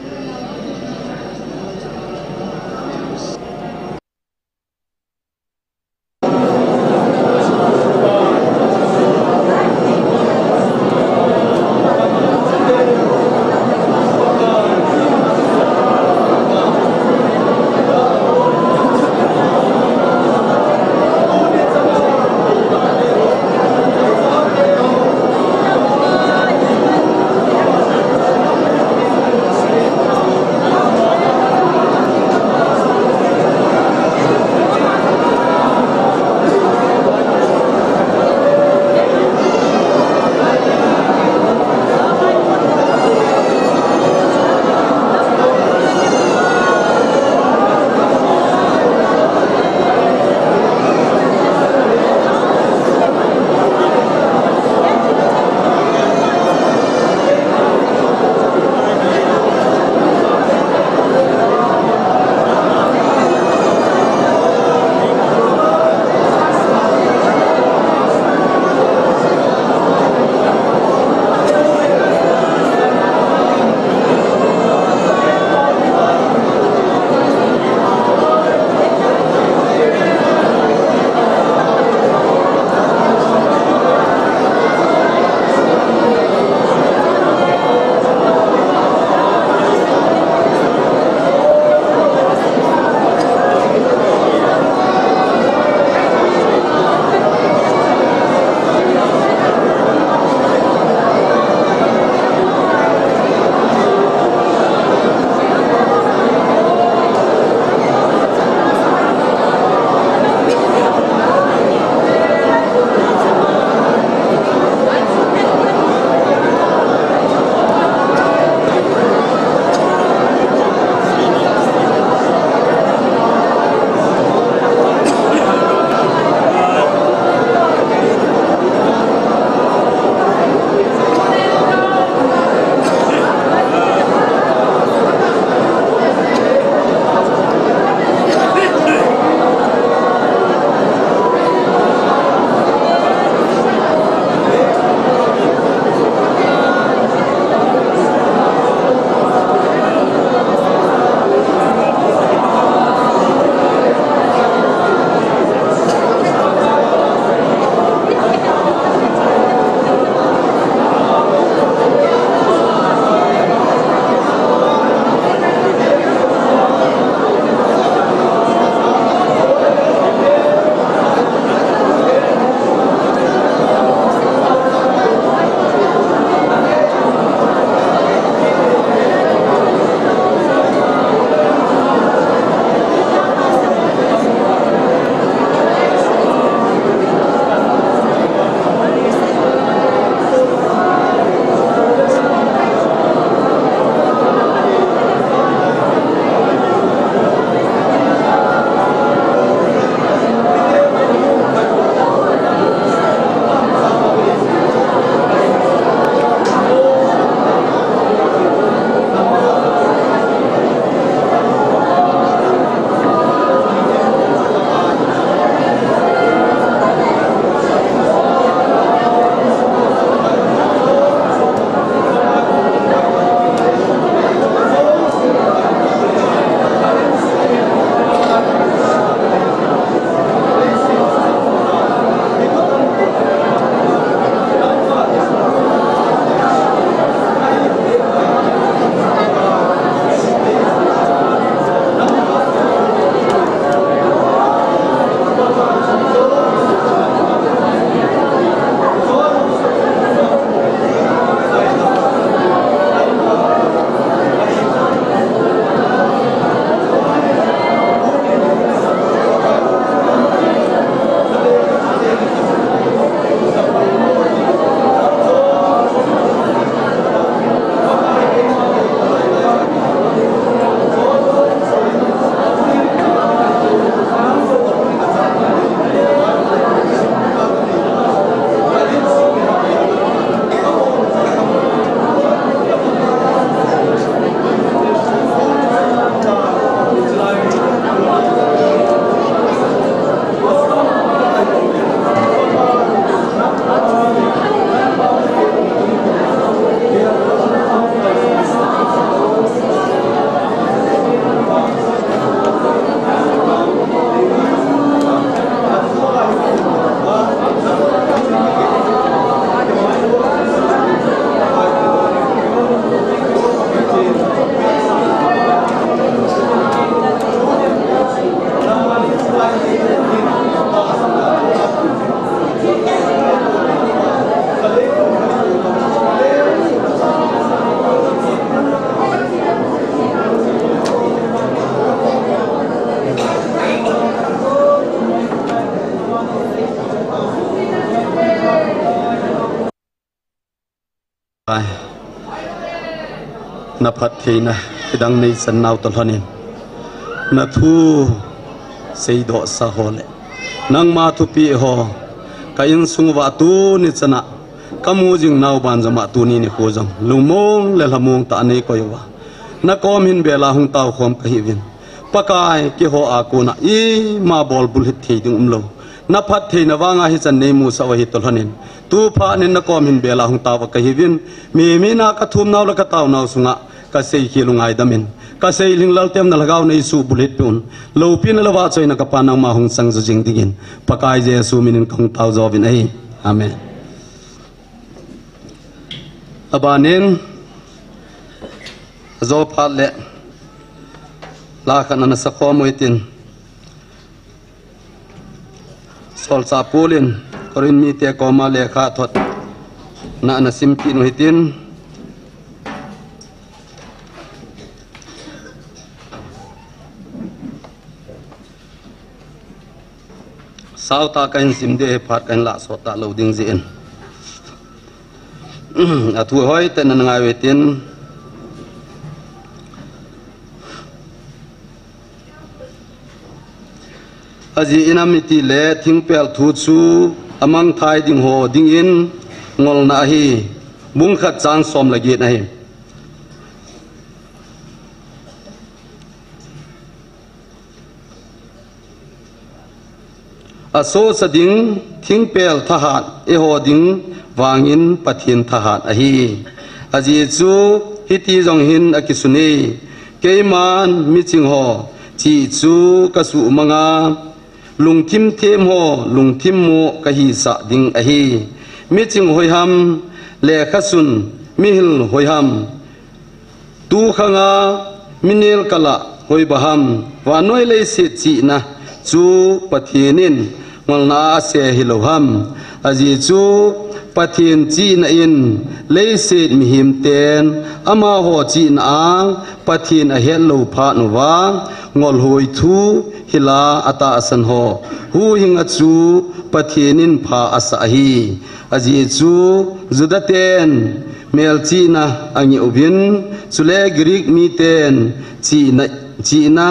Ai, na phattheina kidang nei chan nau toh lhonin, na thu seidoh sa ho le nangma thupeh ho ka insung uva tuni chana ka mu jing nau banjom a tuni nikho jong lungmong le lhamong tah a nei koi uva na kom hin bela hung tao khom ka hiuvin. Pakai, keiho a kona ima bol bulhit thei ding umlou, na phattheina vanga hichan nei musah u ahi toh lhonin, tu phat in na kom hin bela hung tao ka hiuvin. Mihem hina ka thum nau le ka tao nau sunga ka seikhel u ngaidam in, ka seilhing lal tem na lhagao nei suh bulhit peh un. Loupina le vahchoina ka Pa nangma hung chang jo jing dingin, Pakai Jesu minin ka hung tao jo uvin ahi. Amen. Abanin, ajo phat le la khat ana sa khom u hitin, Solchah Paul in Corinth mite koma lekha thot na ana sim kit u hitin, sautah kahin sim ding ahi, phat kahin lah sot talou ding jeh in. Athu hoitah in na ngai u hitin, ajeh in ham itile thingpel thu chu amangthai ding ho dingin ngolna ahi. Bung khat chang som le get ahi. Asohcha ding thingpel thahat eiho ding vangin Pathen thahat ahi. Ajeh chu hiti jong hin akisun e, keiman miching ho chih chu kasuhmang a, lungthim them ho lungthim moh kahisah ding ahi. Miching hoiham, lekha sun, mihil hoiham, tukhang a minel kal a hoiba ham? Vannoi leiset chihna chu Pathen in ngolna a ase hilou ham? Ajeh chu Pathen chihna in leiset mihem ten amaho chihna a Pathen ahet lou phat uva ngolhoi thu hil a atahsan ho huhhing a chu Pathen in pha asah ahi. Ajeh chu Juda ten melchihna angeh uvin, chule Greek miten chihna, chihna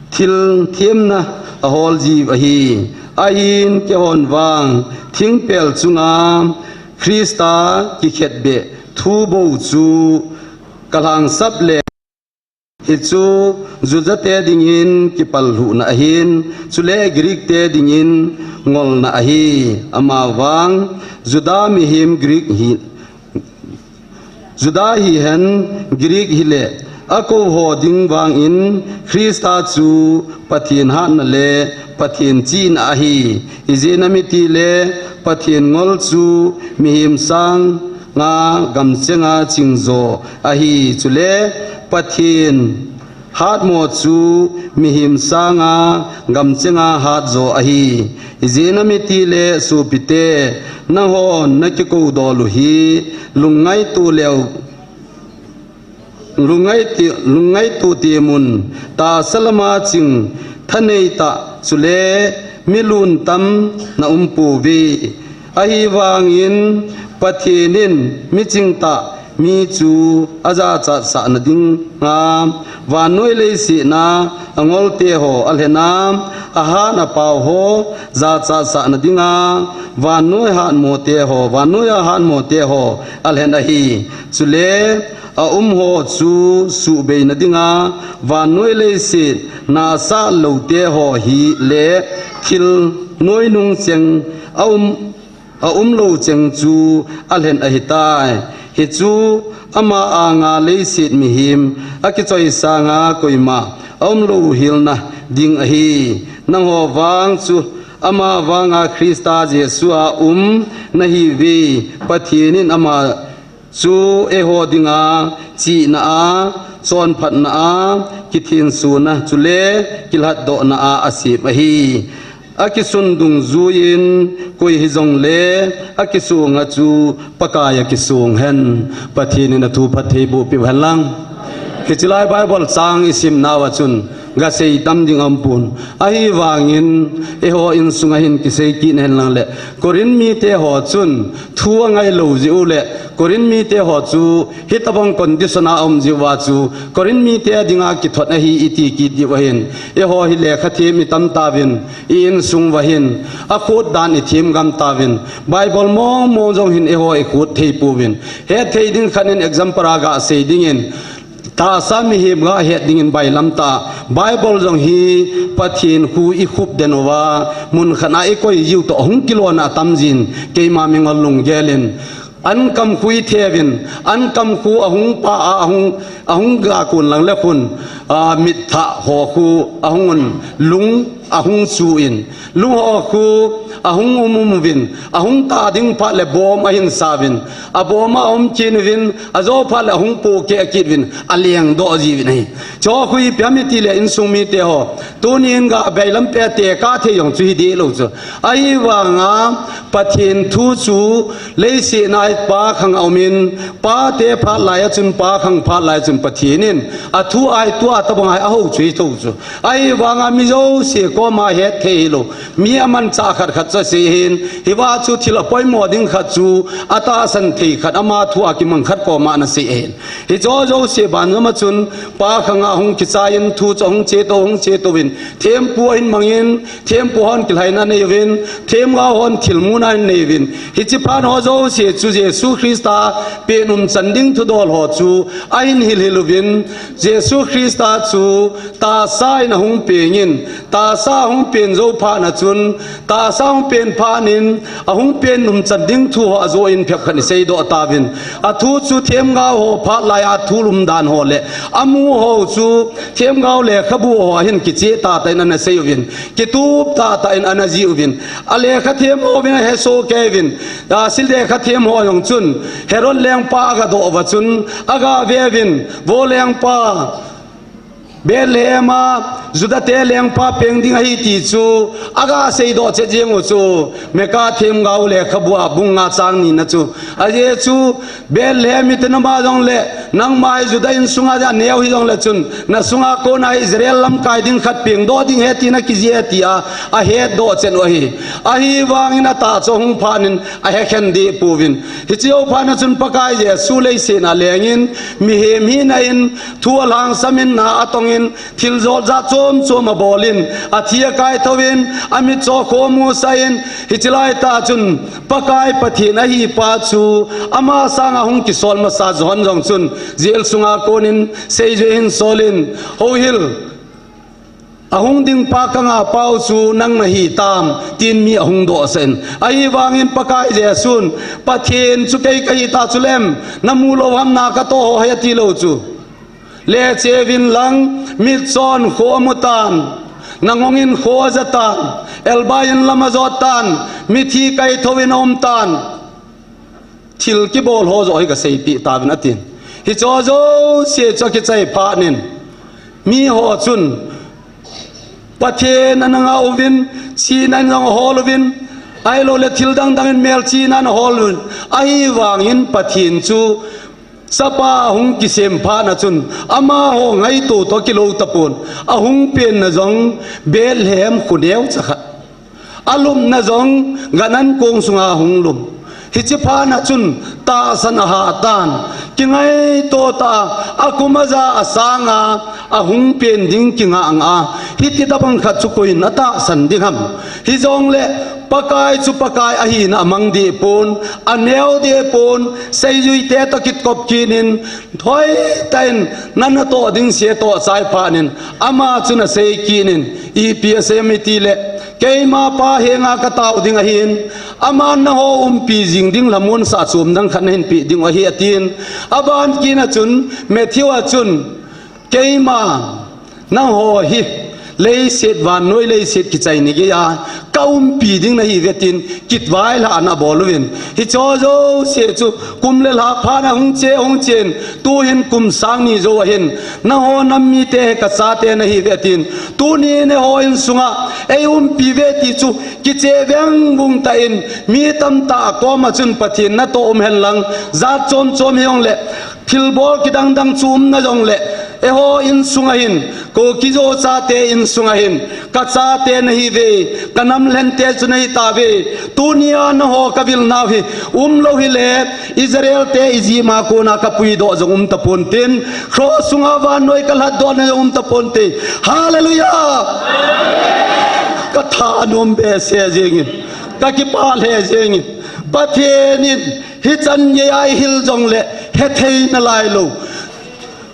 thil themna ahol jiu ahi. Ahin keihon vang thingpel chunga Christa kikhetbeh thu bou chu kalhangsap le hichu Juda te dingin kipallhuhna ahin, chule Greek te dingin ngolna ahi. Amavang Juda mihem Greek hi, Juda hihen Greek hile, akou ho ding vangin Christa chu Pathen hatna le Pathen chihna ahi. Ijeh inem itile Pathen ngol chu mihem sanga gamchenga chingjo ahi. Chule Pathen hatmo chu mihem sanga gamchenga hatjo ahi. Ijeh inem itile sopite, nanghon nakikou dol u hi lungngaito leu, lungngaito, lungngaito temun, tahsa lama ching thanei tah, chule mi lungtam na umpouve. Ahivangin Pathen in miching tah mi chu ajachatsahna dinga vannoi leiset a angolte ho alhen a, ahat apao ho jachatsahna dinga vannoi hatmote ho, vannoi a hatmote ho alhen ahi. Chule aum ho chu suhbeina dinga vannoi leiset na asah loute ho hile thil noinung cheng aum aumlou cheng chu alhen ahitai. Hichu ama anga leiset mihem akichoi sanga koima aumlou helna ding ahi. Nangho vang chu ama vanga Christa Jesu a um nahiuve. Pathen in ama chu eiho dinga chihna a, chonphatna a, kithensona chule kilhatdohna a asem ahi. Akisun dungjuiyin koi hijongle akisonga chu Pakai a kisong hen. Pathen in athu phattheiboh peh u hen lang. Hiche lai Bible chang isim nauva chun gasei tam ding aumpon. Ahivangin eiho insunga hin kisei kit hen lang le, Corinth mite ho chun thu angailou jeh u le Corinth mite ho chu hitobang condition a um jiuva chu Corinth mite dinga kithot ahi iti kit diu ahin, eiho hi lekha them itam tauvin, i-insung uva hin akhut dan ithem gam tauvin, Bible mong mong jong hin eiho ikhut thei pouvin. Hetthei ding khat in example a gasei dingin, tahsa mihem gahet dingin bailam tah, Bible jong hi Pathen khu ikhup den uva, mun khat a ikoi jiu toh hung kilona atam jin, keima mingol lunggel in, ankam khu itheuvin, ankam khu ahung pa a, ahung, ahung ga kun lang le khun, a, mitthah ho khu ahung un, lung ahung chu in, lung ho khu ahung um um uvin, ahung tah ding phat le bom ahin sauvin, abom a aum kit uvin, ajo phat le ahung pohkeh kit uvin, alengdoh jiuvin ahi. Chu khu ipi ham itile insung mite ho, tunin ga bailam peh tekah thei jong chu hi deh lou chu. Ahivanga Pathen thu chu leiset a Pa khang a um in, pate phat lai a chun, Pa khang phat lai a chun Pathen in athu a hi tua tobang a hi ahou chu hi thou chu. Ahivanga mi jouse koma hetthei hilou, mi amanchah khat khat chu asei ahin, hiva chu thil apoimo ding khat chu atahsan thei khat, ama thu a kimang khat koma anasei ahin. Hiche jouse banjom a chun Pa khang a hung kichai in thu chu ahung chetou, hung chetou in, thempu ahin mang in, thempu hon kilhaina anei uvin, themgao hon thilmuna ahin nei uvin. Hiche phat ho jouse chu Jesu Christa pen umchan ding thudol ho chu ahin hilhil uvin, Jesu Christa chu tahsa in ahung peng in, tahsa ahung pen jou phat na chun, tahsa ahung pen phat in, ahung pen umchan ding thu ho ajo in phek khat iseidoh tauvin. Athu chu themgao ho phat lai a thul umdan ho le amu ho chu themgao lekhabu ho ahin kicheh tahtah in anasei uvin, kitup tahtah in anajih uvin, alekha them ho uvin ahesoh kei uvin. Asil lekha them ho jong chun Herod lengpa agadoh uva chun, agave uvin, Vo lengpa, Bethlehem a Juda te lengpa peng ding ahi ti chu agaseidoh chet jeng u chu, Micah themgao lekhabu a bung nga chang ni na chu. Ajeh chu Bethlehem mite, nama jongle, nangma hi Juda insunga aneo hijongle chun, nasunga kona Israel lamkai ding khat pengdoh ding ahi ti nakijih e tia ahetdoh chet u ahi. Ahivangin atah chu ahung phat in ahekhen deh pouvin. Hiche jou phat na chun Pakai Jesu leiset a aleng in, mihem hina in, thu alhangsam in, na atong in, thil jot jat chom chom abol in, athi akaithou in, amitcho khu amusah in, hiche laitah chun Pakai Pathen ahipa chu ama sanga hung kisol masa John jong chun jail sunga konin seijui ahin sol in, Houhil, ahung ding pa kanga pau chu nang nahi tam, tin mi ahung dohsah in. Ahivangin Pakai Jesun, Pathen chu kei kahi tah chu lem, namu lou ham na katoh ho hi atilou chu. Leche uvin lang, mitchon kho amu tan, nangong in kho aja tan, elbai in lam ajot tan, mithi kaithou in aum tan. Thil kibol ho joh hi gaseipeh tauvin atin. Hicheho jouse chu akichai phat in, miho chun Pathen ana ngah uvin, china in jong ahol uvin, ahiloule thil dang dang in melchihna in ahol uvin, ahivangin Pathen chu Chapa ahung kisem phat na chun, amaho ngaito toh kilou tapon, ahung penna jong Bethlehem kho neocha khat, alupna jong gan ankong sunga ahung lup. Hiche phat na chun tahsan ahah tan, kingaito tah a, akum aja asanga ahung pen ding kingah ngah a, hiti tobang khat chu koiyin atahsan ding ham? Hijongle Pakai chu Pakai ahina amang deh pon, aneo deh pon, seijuite toh kitkop kit in, hoitah in natoh ding se toh achai phat in, ama chun asei kit in, ipi asei em itile, keima Pa henga katao ding ahin, aman nangho umpi jing ding lhamonsah chom dang khat nahin peh diu ahi atin. Aban kit na chun Matthew a chun, keima, nangho hi leiset, vannoi leiset kichai ni geiya kaumpi ding nahiuve tin kitvailhahna abol uvin. Hicheho jouse chu kum le lha phat na hung che, hung chen, tuhin kum sang ni jou ahin, nangho nam mite hi kachate nahiuve tin, tunin eiho insunga eiumpi uve ti chu kicheh vengvung tah in, mi tamtah akoma chun Pathen natoh um henlang, jat chom chom hijongle, thilbol kidang dang chu umna jongle, eiho insunga hin Kuki Zo chate insung ahin, ka chate nahi ve, ka nam lhente chu nahi tave. Tunia naho ka vil nau hi, um lou hile, Israel te Egypt a kona ka puidoh jong um tapon tin, cross sunga vannoi ka lhatdoh na jong um tapon te. Hallelujah! Ka thanom behseh jengin, ka kipah lheh jengin. Pathen in hichan geiya eihil jongle hethei nalai lou.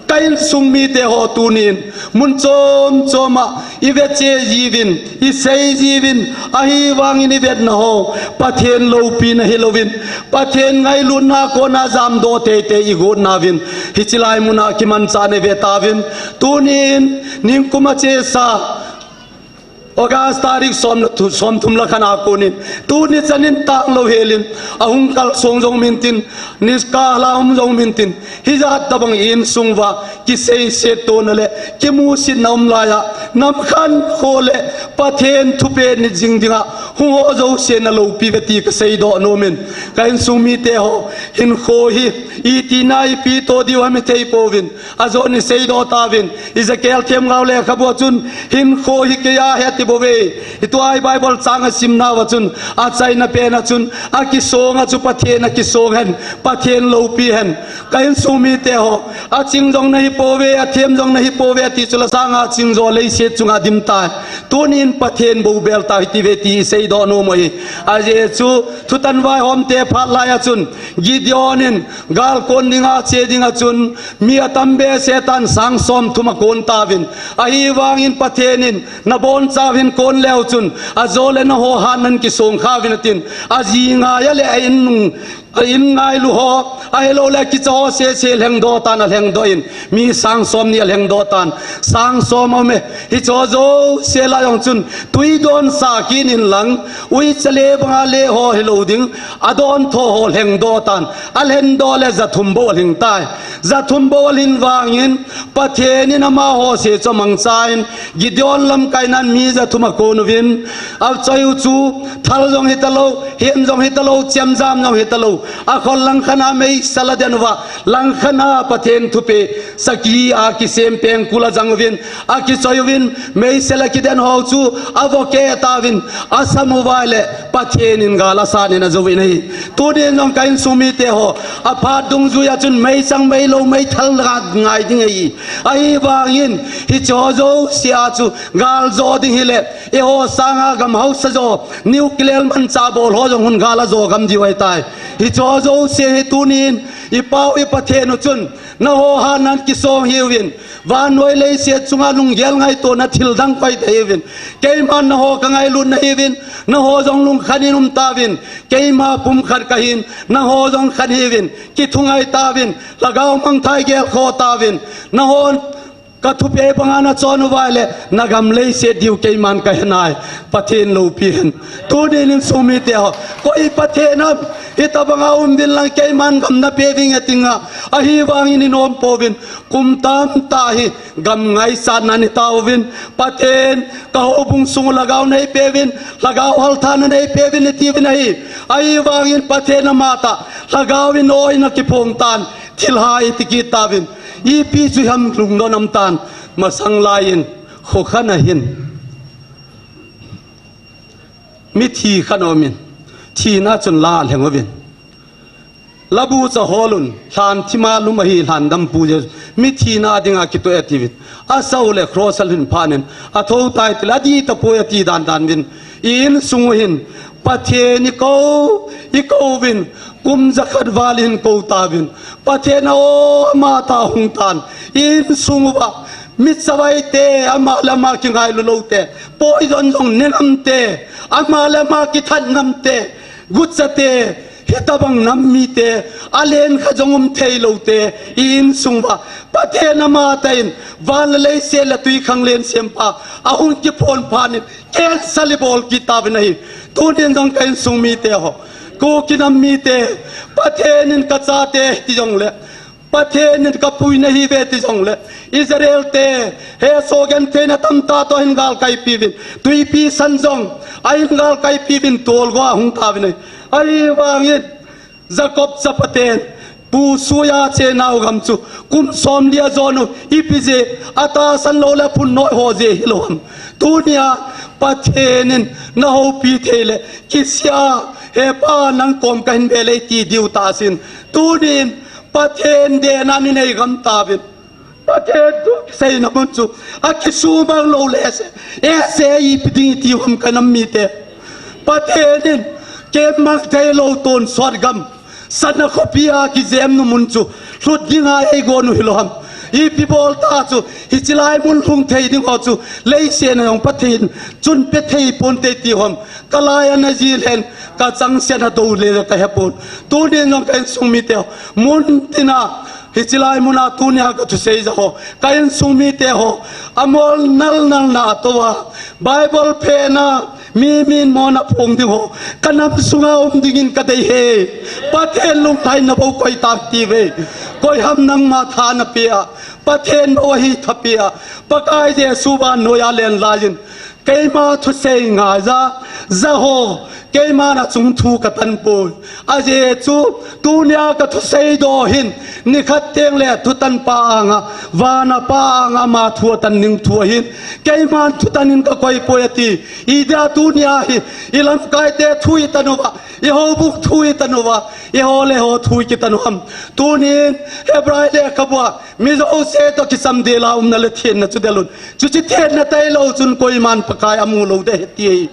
Ka insung mite ho tunin, mun chom choma i veche jiuvin, i sei jiuvin, ahivangin i vetna ho Pathen loupina hilouvin, Pathen ngailutna kona jamdoh teitei i got nauvin, hiche lai muna kimanchah na i ve tauvin, tunin, ningkum a chesa, August tarik som le thu-, som thum le khat a konin, tuni chanin tanglou helin, ahung kalsong jong mintin, nikah la um jong mintin, hijat tabang insung uva, kiseiset tona le, kimusitna um laiya, nam khankho le, Pathen thupeh nit jing dinga, hung ho jouse na loupi uve ti ka seidoh nomin, ka insung mite ho, hinkho hi, iti na ipi toh diu ham i thei pouvin, Ajoh ni seidoh tauvin, Ezekiel themgao lekhabu a chun, hinkho hi keiya ahi ati bouve. Hitua hi Bible chang a simnauva chun, achaina pen a chun, akisong a chu Pathen akisong hen, Pathen loupi hen. Ka insung mite ho, aching jong nahi pouve, athem jong nahi pouve, ati chu la sanga aching jo leiset chunga dim tai. Tunin Pathen bou bel tau hiti uve ti seidoh nom u ahi. Ajeh chu, thutan vaihom te phat lai a chun, Gideon in, gal kon dinga che dinga chun, mi atam behseh tan sang som thum akon tauvin. Ahivangin Pathen in, na boncha uvin kon leu chun, ajole na ho hat nan kisong kha uvin atin. Ajing ngaiya le a in nung, a in ngailu ho, ahilouleh kicha ho sese lhengdoh tan alhengdoh in. Mi sang som ni alhengdoh tan. Sang som aume, hiche ho jouse la jong chun, tui don sa kit in lang, uicha le banga le ho hilou ding, adon tho ho lhengdoh tan. Alhendoh le ja thum bou alhing tai. Ja thum bou alhin vangin, Pathen in amaho se chu amangchan, Gideon lamkai nan mi ja thum akon uvin, achoi u chu, thal jong hitalou, hem jong hitalou, chemjam jong hitalou. Akhol langkhat a meisel aden uva, langkhat a Pathen thupeh, sakhi a kisem pengkul ajang uvin, akichoi uvin, meisel akiden ho chu, avo keh tauvin, asam uva ahile, Pathen in gal asan in ajouvin ahi. Tunin jong ka insung mite ho, aphat dungjui a chun meichang meilou meithal ngai ding ahi. Ahivangin, hiche ho jouse a chu, gal jo ding hile, eiho sanga gam hausa jo, nuclear manchah bol ho jong hun gal ajo gam diu ahitai. Hiche ho jouse hi tunin, i Pau i Pathen u chun, naho hat nan kisong hiuvin, vannoi leiset chunga lunggel ngaitona thil dang koi tahiuvin, keiman naho kangailut nahiuvin, naho jong lungkhat in um tauvin, keima pumkhat kahin, naho jong khat hiuvin, kithungai tauvin, lhagao mangthah gelkhoh tauvin, naho kathupeh banga nachon uva ahile, nagam leiset diu keiman kahenai, Pathen loupi hen. Tunin insung mite ho, koi Pathen ham, hitobanga um uvin lang keiman gam napeh vinge tinga, ahivangin inom pouvin, kum tamtah hi, gam ngaichatna neitauvin, Pathen, kahoubung sung lhagao neipeuvin, lhagao halthahna neipeuvin itiuvin ahi, ahivangin Pathen amatah, lhagao in oi nakiphong tan, thilha iti kit tauvin, ipi chu ham lungdon um tan, masang laiyin, khokhat ahin. Mithi khat aumin, thina chun la lheng uvin. Labu cha holun, lhan thima lum ahi, lhan dampu je, mithina dinga kitoh e tiuvin. Asao le cross alhin phatnin, athou tai tile adih tapoi ati dandan uvin. I insung u hin, Pathen ikou, ikouvin, kum jakhat val ihin kou tauvin. Pathen a o amatah hung tan, i insung uva, michaveite, ama le ama kingailu loute, poison jong ne ngamte, ama le ama kithat ngamte, guchate, hitobang nam mite, alen khat jong um theiloute, i insung uva, Pathen amatah in, van le leiset le twikhanglen sempa, ahung kiphong phatnin, cancel ibol kit tauvin ahi. Tunin jong ka insung mite ho, Kuki nam mite, Pathen in kachate ti jongle, Pathen in kapui nahiuve ti jongle, Israel te, hesoh gentheina tamtah toh ahin galkaipiuvin, twipi san jong, ahin galkaipiuvin, tolgo a hung tauvin ahi. Ahivangin, Jacob chapaten, Pu suya chenau gam chu kum som lia jon u ipi je, atahsan lou le phun noi ho je hilou ham. Tunia Pathen in nahoupi thei le kisia, he Pa nang kom kahin ve le ti diu tahsan. Tunin Pathen dena ninei gam tauvin. Pathen thu kiseina mun chu akisumang lou le se, ese ipi ding iti ham ka nam mite. Pathen in kemmang thei lou tonsot gam, sana khopi a kijem nu mun chu lhut dinga eigon u hilou ham. Ipi bol ta chu, hiche lai mun lhung thei ding ho chu leiset a jong Pathen chun pe thei ponte ti ham. Ka lai ana jil hen, ka changseh a dou le ka hepon. Tunin jong ka insung mite ho, mun tina hiche lai muna tunia ka thusei ja ho, ka insung mite ho, amol nal nal na atoh a, Bible phena, mi min mona phong ding ho, ka nam sunga um dingin ka dei e. Pathen lunglhaina bou koi tah ti ve. Koi ham nangma tha na pe a, Pathen bou ahi tha pe a, Pakai Jesu vannoiya len laiyin. Keima thusei ngai ja, ja ho, keima na chung thu ka tan poi. Ajeh chu, tunia ka thusei doh hin, nikhat teng le thutan pa anga, vana pa anga ama thu atan ning thu ahin, keiman thutan in ka koi poi ati. Idia tunia hi, i lamkai te thu i tan uva, i houbung thu i tan uva, i ho le ho thu i kitan u ham. Tunin, Hebrai lekhabua, mi jouse toh kicham dela umna le thenna chu delun. Chuche thenna tailou chun koiman Pakai amu lou ding ahi ti.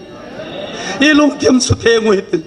I lungthim sutheng u hitin.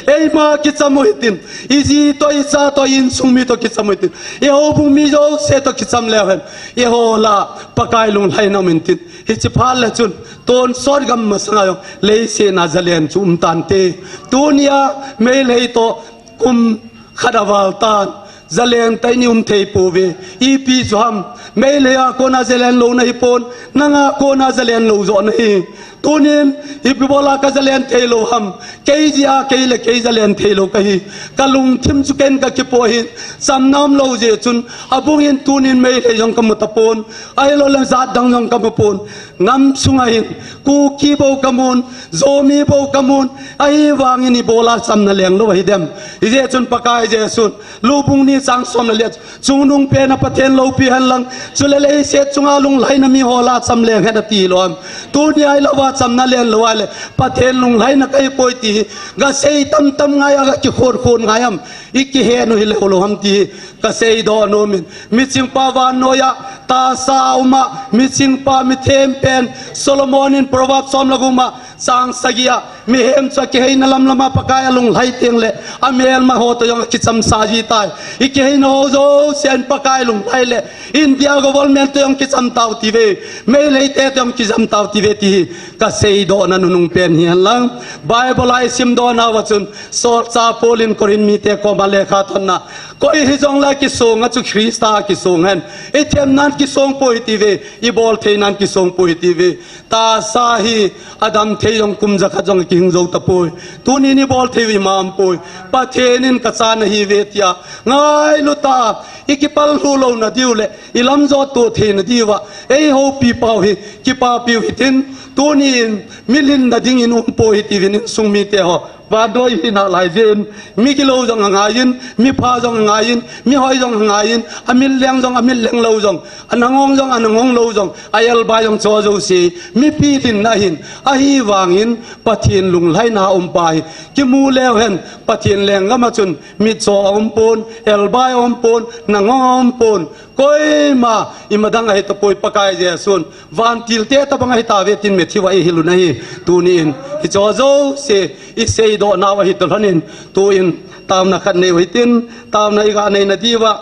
Eima kicham u hitin. I ji toh, i cha toh, i insung mi toh kicham u hitin. I houbung mi jouse toh kicham leu hen, i ho lah a Pakai lunglhaina um intin. Hiche phat le chun, tonsot gam masanga jong leiset a jalen chu um tante. Tunia Meitei toh kum khat aval tan, jalen tah in i um thei pouve. Ipi chu ham, Meitei a kona jalen lou nahi pon, nanga kona jalen lou joh nahi. Tunin, ipi bola ka jalen thei lou ham, kei jeh a kei le kei jalen thei lou kahi. Ka lungthim chu ken ka kipoh ahin, chamna um lou jeh chun, abung in tunin Meitei jong ka mu tapon, ahilou le jat dang jong ka mu pon. Nam sunga hin, Kuki bou ka mun, Zomi bou ka mun, ahivangin ibola chamna leng lou ahi dem. Hijeh chun Pakai Jesun, Luhbung ni chang som le li a, chungnung pen a Pathen loupi hen lang, chule leiset chunga lunglhaina mi ho lah a cham leng hen ati lou ham. Tunia ilah uva chamna len lou ahile, Pathen lunglhaina kahi poi ti hi, ga sei tam tam ngai a, ga kikhon khon ngai ham, i kihen u hilou lou ham ti hi, ka seidoh nom in. Miching pa vannoiya, tahsa a um a, miching pa mithem pen, Solomon in Proverbs som le gup a, chang sagi a, mihem chu akiheina lam lam a Pakai alunglhai teng le, amelma ho toh jong akicham sah ji tai. I kiheina ho jouse in Pakai lunglhai le, India government toh jong kicham tau ti ve, Meitei te toh jong kicham tau ti ve ti hi, ka seidohna nunung pen hi hen lang. Bible a i simdoh nauva chun, Solchah Paul in Corinth mite koma lekha thotna, koi hijong le kisong a chu Christa kisong hen. I themnan kisong poi ti ve, i boltheinan kisong poi ti ve. Tahsa hi adam thei jong kum jakhat jong kihing jou tapoi. Tunin i bolthei u ima um poi. Pathen in ka cha nahi ve tia ngailut a, i kipal lhu louna diu le, i lamjot to theina diuva, ei houpi pau hi, kipapiu hitin, tunin, mi lhinna dingin um poi ti uvin insung mite ho. Vannoi hi nalai jeh in, mi gilou jong angaiyin, mi pha jong angaiyin, mi hoi jong angaiyin, a mit leng jong, a mit leng lou jong, a nangong jong, a nangong lou jong, a elbai jong cho jouse, mipi lhinna ahin, ahivangin Pathen lunglhaina a um pa hi, kimu leu hen, Pathen lenggam a chun, mitcho a um pon, elbai a um pon, nangong a um pon, koima, ima dang ahi tapoi Pakai Jesun, vantil te tabang ahi tave tin Matthew a i hil u ahi, tunin, hicho jouse, i seidoh nau ahi tolhonin, tuin, taona khat nei u hitin, taona i ga neina diuva,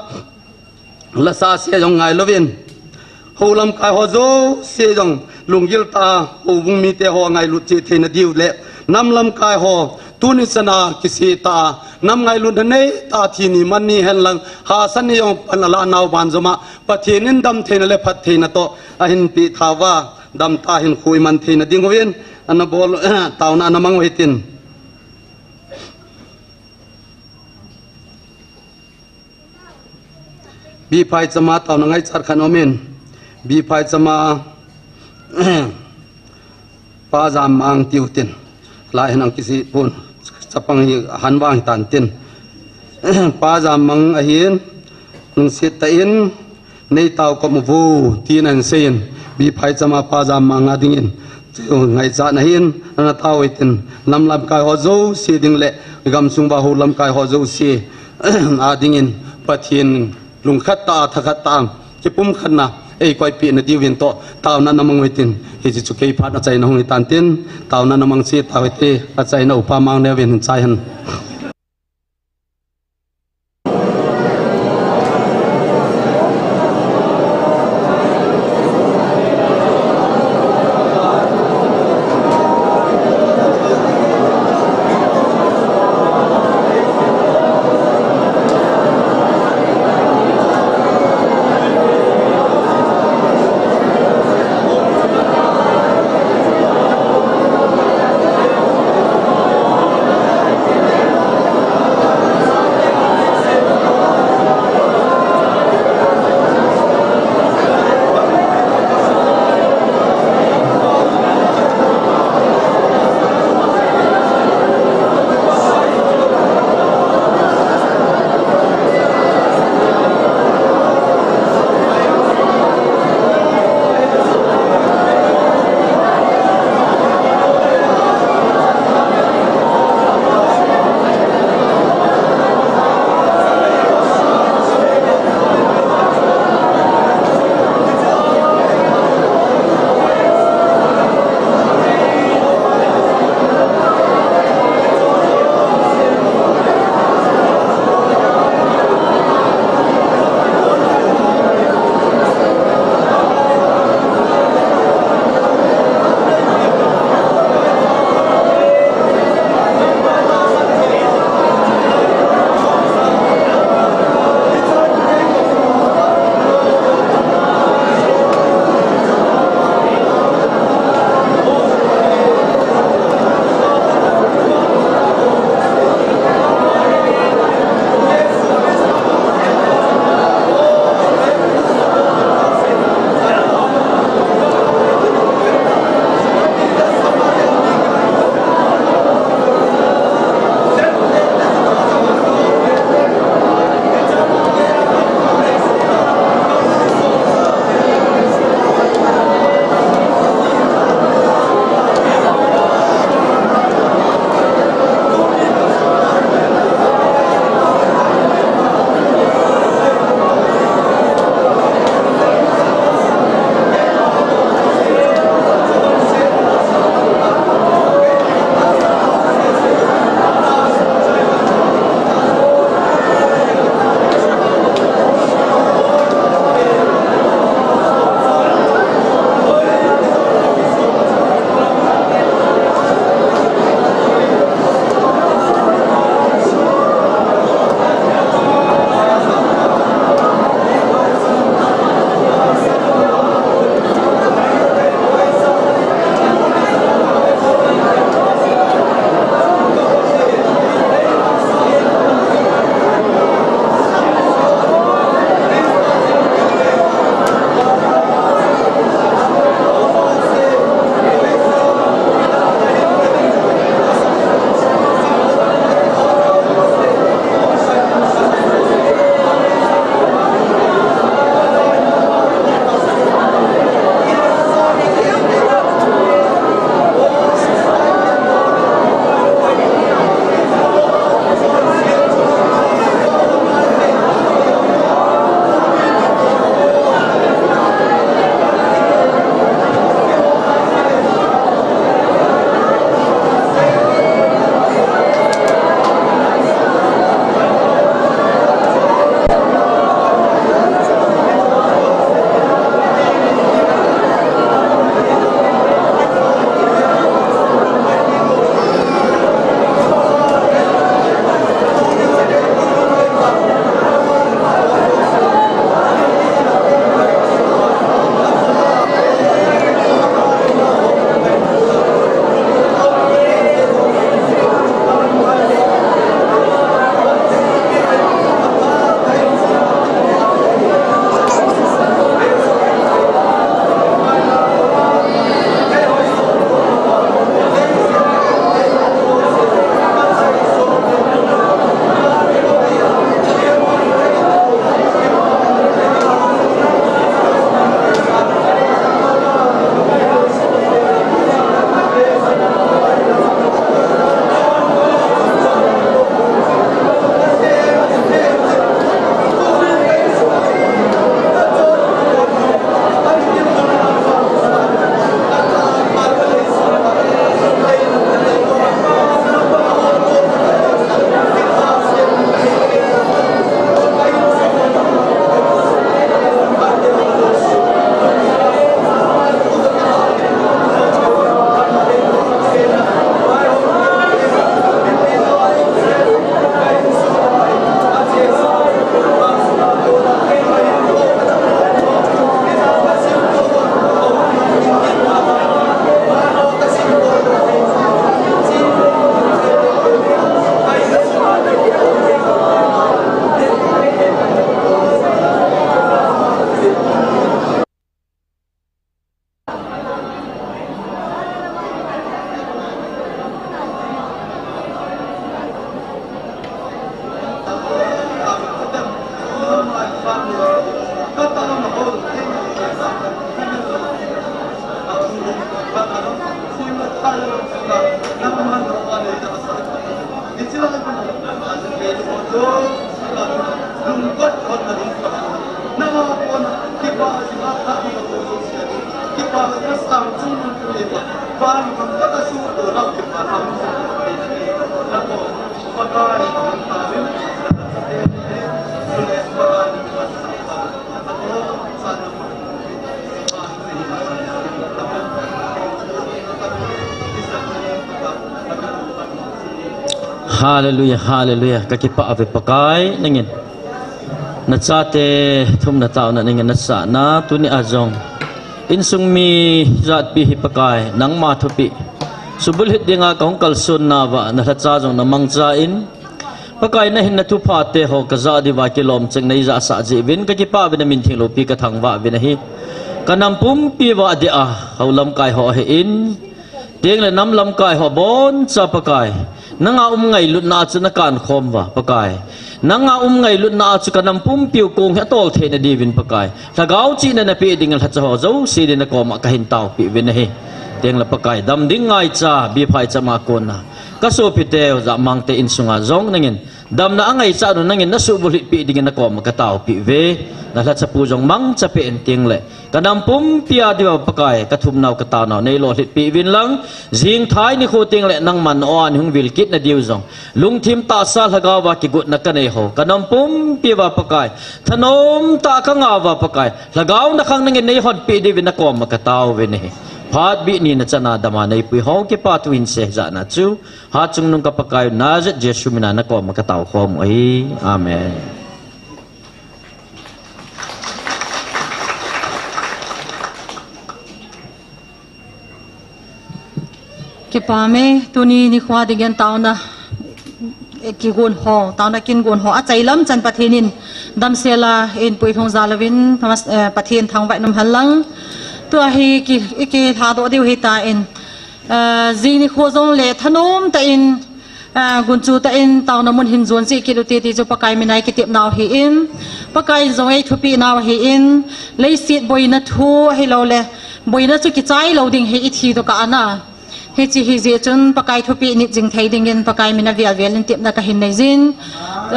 lasa se jong ngai louvin, hou lamkai ho jouse jong, lunggil tah a, houbung mite ho ngailut cheh theina diu le, nam lamkai ho, tuni chan a, kisih tah a, nam ngailutna nei tah a thi ni man ni hen lang, hahsa ni jong pan alah nau banjom a, Pathen in damtheina le phattheina toh, ahin peh tha uva, dam tah a hinkho i man theina diuvin, ana bol, taona ana mang u hitin. Biphai chama taona ngaichat khat aumin. Biphai chama Pa Jammang tiu tin. Lai hin ang kisih pon. Chapang hi han vang hitan tin. Pa Jammang ahin, nungset tah in, nei tao kop uvo, tin ahin seiyin, B. Phaicham a Pa Jammang a dingin, chu ngaichat nahin, ana tao uhitin, nam lamkai ho jouse ding le, gamsung uva hou lamkai ho jouse, a dingin, Pathen lungkhat tah a, thakhat tah a, kipumkhatna, eikoipeh nadiuvin toh, taona namang uhitin, hiche chu kei phat achaina hung hitan tin, taona namang cheh tauhite, achaina upa Mangneo vin hin chai hen. Hallelujah, hallelujah. Kakipah uve Pakai, nangin nachate thumna taona nangin nasahna, tuni a jong insung mi jatpi hi Pakai, nangma thupeh subulhit dinga kahung kalson nauva, nalhacha jong namangchan, Pakai nahin nathuphate ho kajah diuva kilom cheng neijahsah jeh uvin kakipah uve, namin thengloupi kathangvah uvin ahi. Kanam pumpi uva dia, hou lamkai ho ahin, tengle nam lamkai ho boncha Pakai, nanga um ngailutna chu nakankhom uva Pakai, nanga um ngailutna chu kanam pumpiu kong hi atol theina diuvin Pakai, lhagao chihna napeh dingin lhacha ho jouse din nakoma kahin taopeh uvin ahi. Tengle Pakai, dam ding ngaicha, biphaicham a kona kasopiteu Jamangte insunga jong nangin damna angaichat u nangin nasuhbulhitpeh dingin nakoma kataopeh uve. Nalhachapu jong mangcha peh in tengle kanam pumpi a diuva Pakai, kathumnau kataonau neilolhitpeh uvin lang, jingthai nikho tengle nangman o a neihung vil kitna diu jong lungthim tahsa lhagao va kigotna kanei ho, kanam pumpi uva Pakai, thanom tah kangah uva Pakai, lhagao nakhang nangin neihonpeh diuvin nakoma kataovin ahi. Phatbih nina chana dama neipui ho kipathu hinsei jahna chu, hatchungnung ka Pakaiu Nazareth Jesu mina nakoma kataokhom u ahi. Amen. Kipah e, tuni nikhoa dingin taona, eh, kigon ho, taona kin gon ho achailam chan Pathen in damsel a eipui lhung jal uvin, eh, Pathen thangvah in umhen lang. Tua hi ki, kilhadoh diu hitan, eh, jing nikho jongle thanom tah in, ah, gunchu tah in taona mun hin jon cheh kit ute ti chu Pakai mina ikitepnau ahin, Pakai in jong eithupeh nau ahin, leiset boina thu ahiloule boina chu kichai lou ding hi ithi tokah ana. Hiche hijeh chun Pakai thupeh nit jing thei dingin Pakai mina velvel in tepna kahin neijin.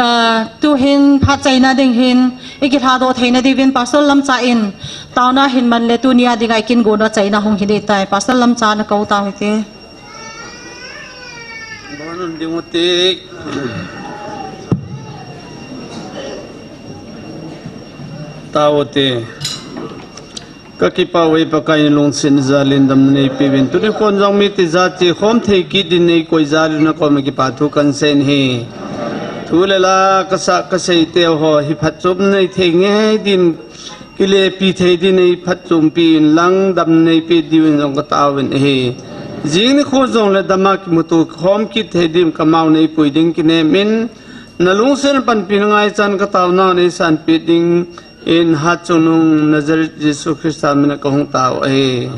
Ah, tuhin phat chaina ding hin ikilhadoh theina diuvin Pastor Lamcha in taona hin manle tunia dinga ikin gon u achaina hung hi ding tai. Pastor Lamcha nakou tau hite. Bon un ding ute. Tao ute. Kakipah uve Pakai, nalungset jal in damna neipeh uvin, tuni khon jong mite jache khom thei kit din neikoi jal in nakoma kipathu kahin seiyin ahi. Thu le la kasah kaseiteu ho hi phatchomna neithei ngei din, kilepi thei din neiphatchompi in lang, damna neipeh diuvin jong kataovin ahi. Jing nikho jongle dama kimuto khom kit thei din kamau neipui ding kinem in, nalungset panpina ngaichan kataonau neisanpeh dingin hatchungnung Nazareth Jesu Christa mina kahung tao ahi.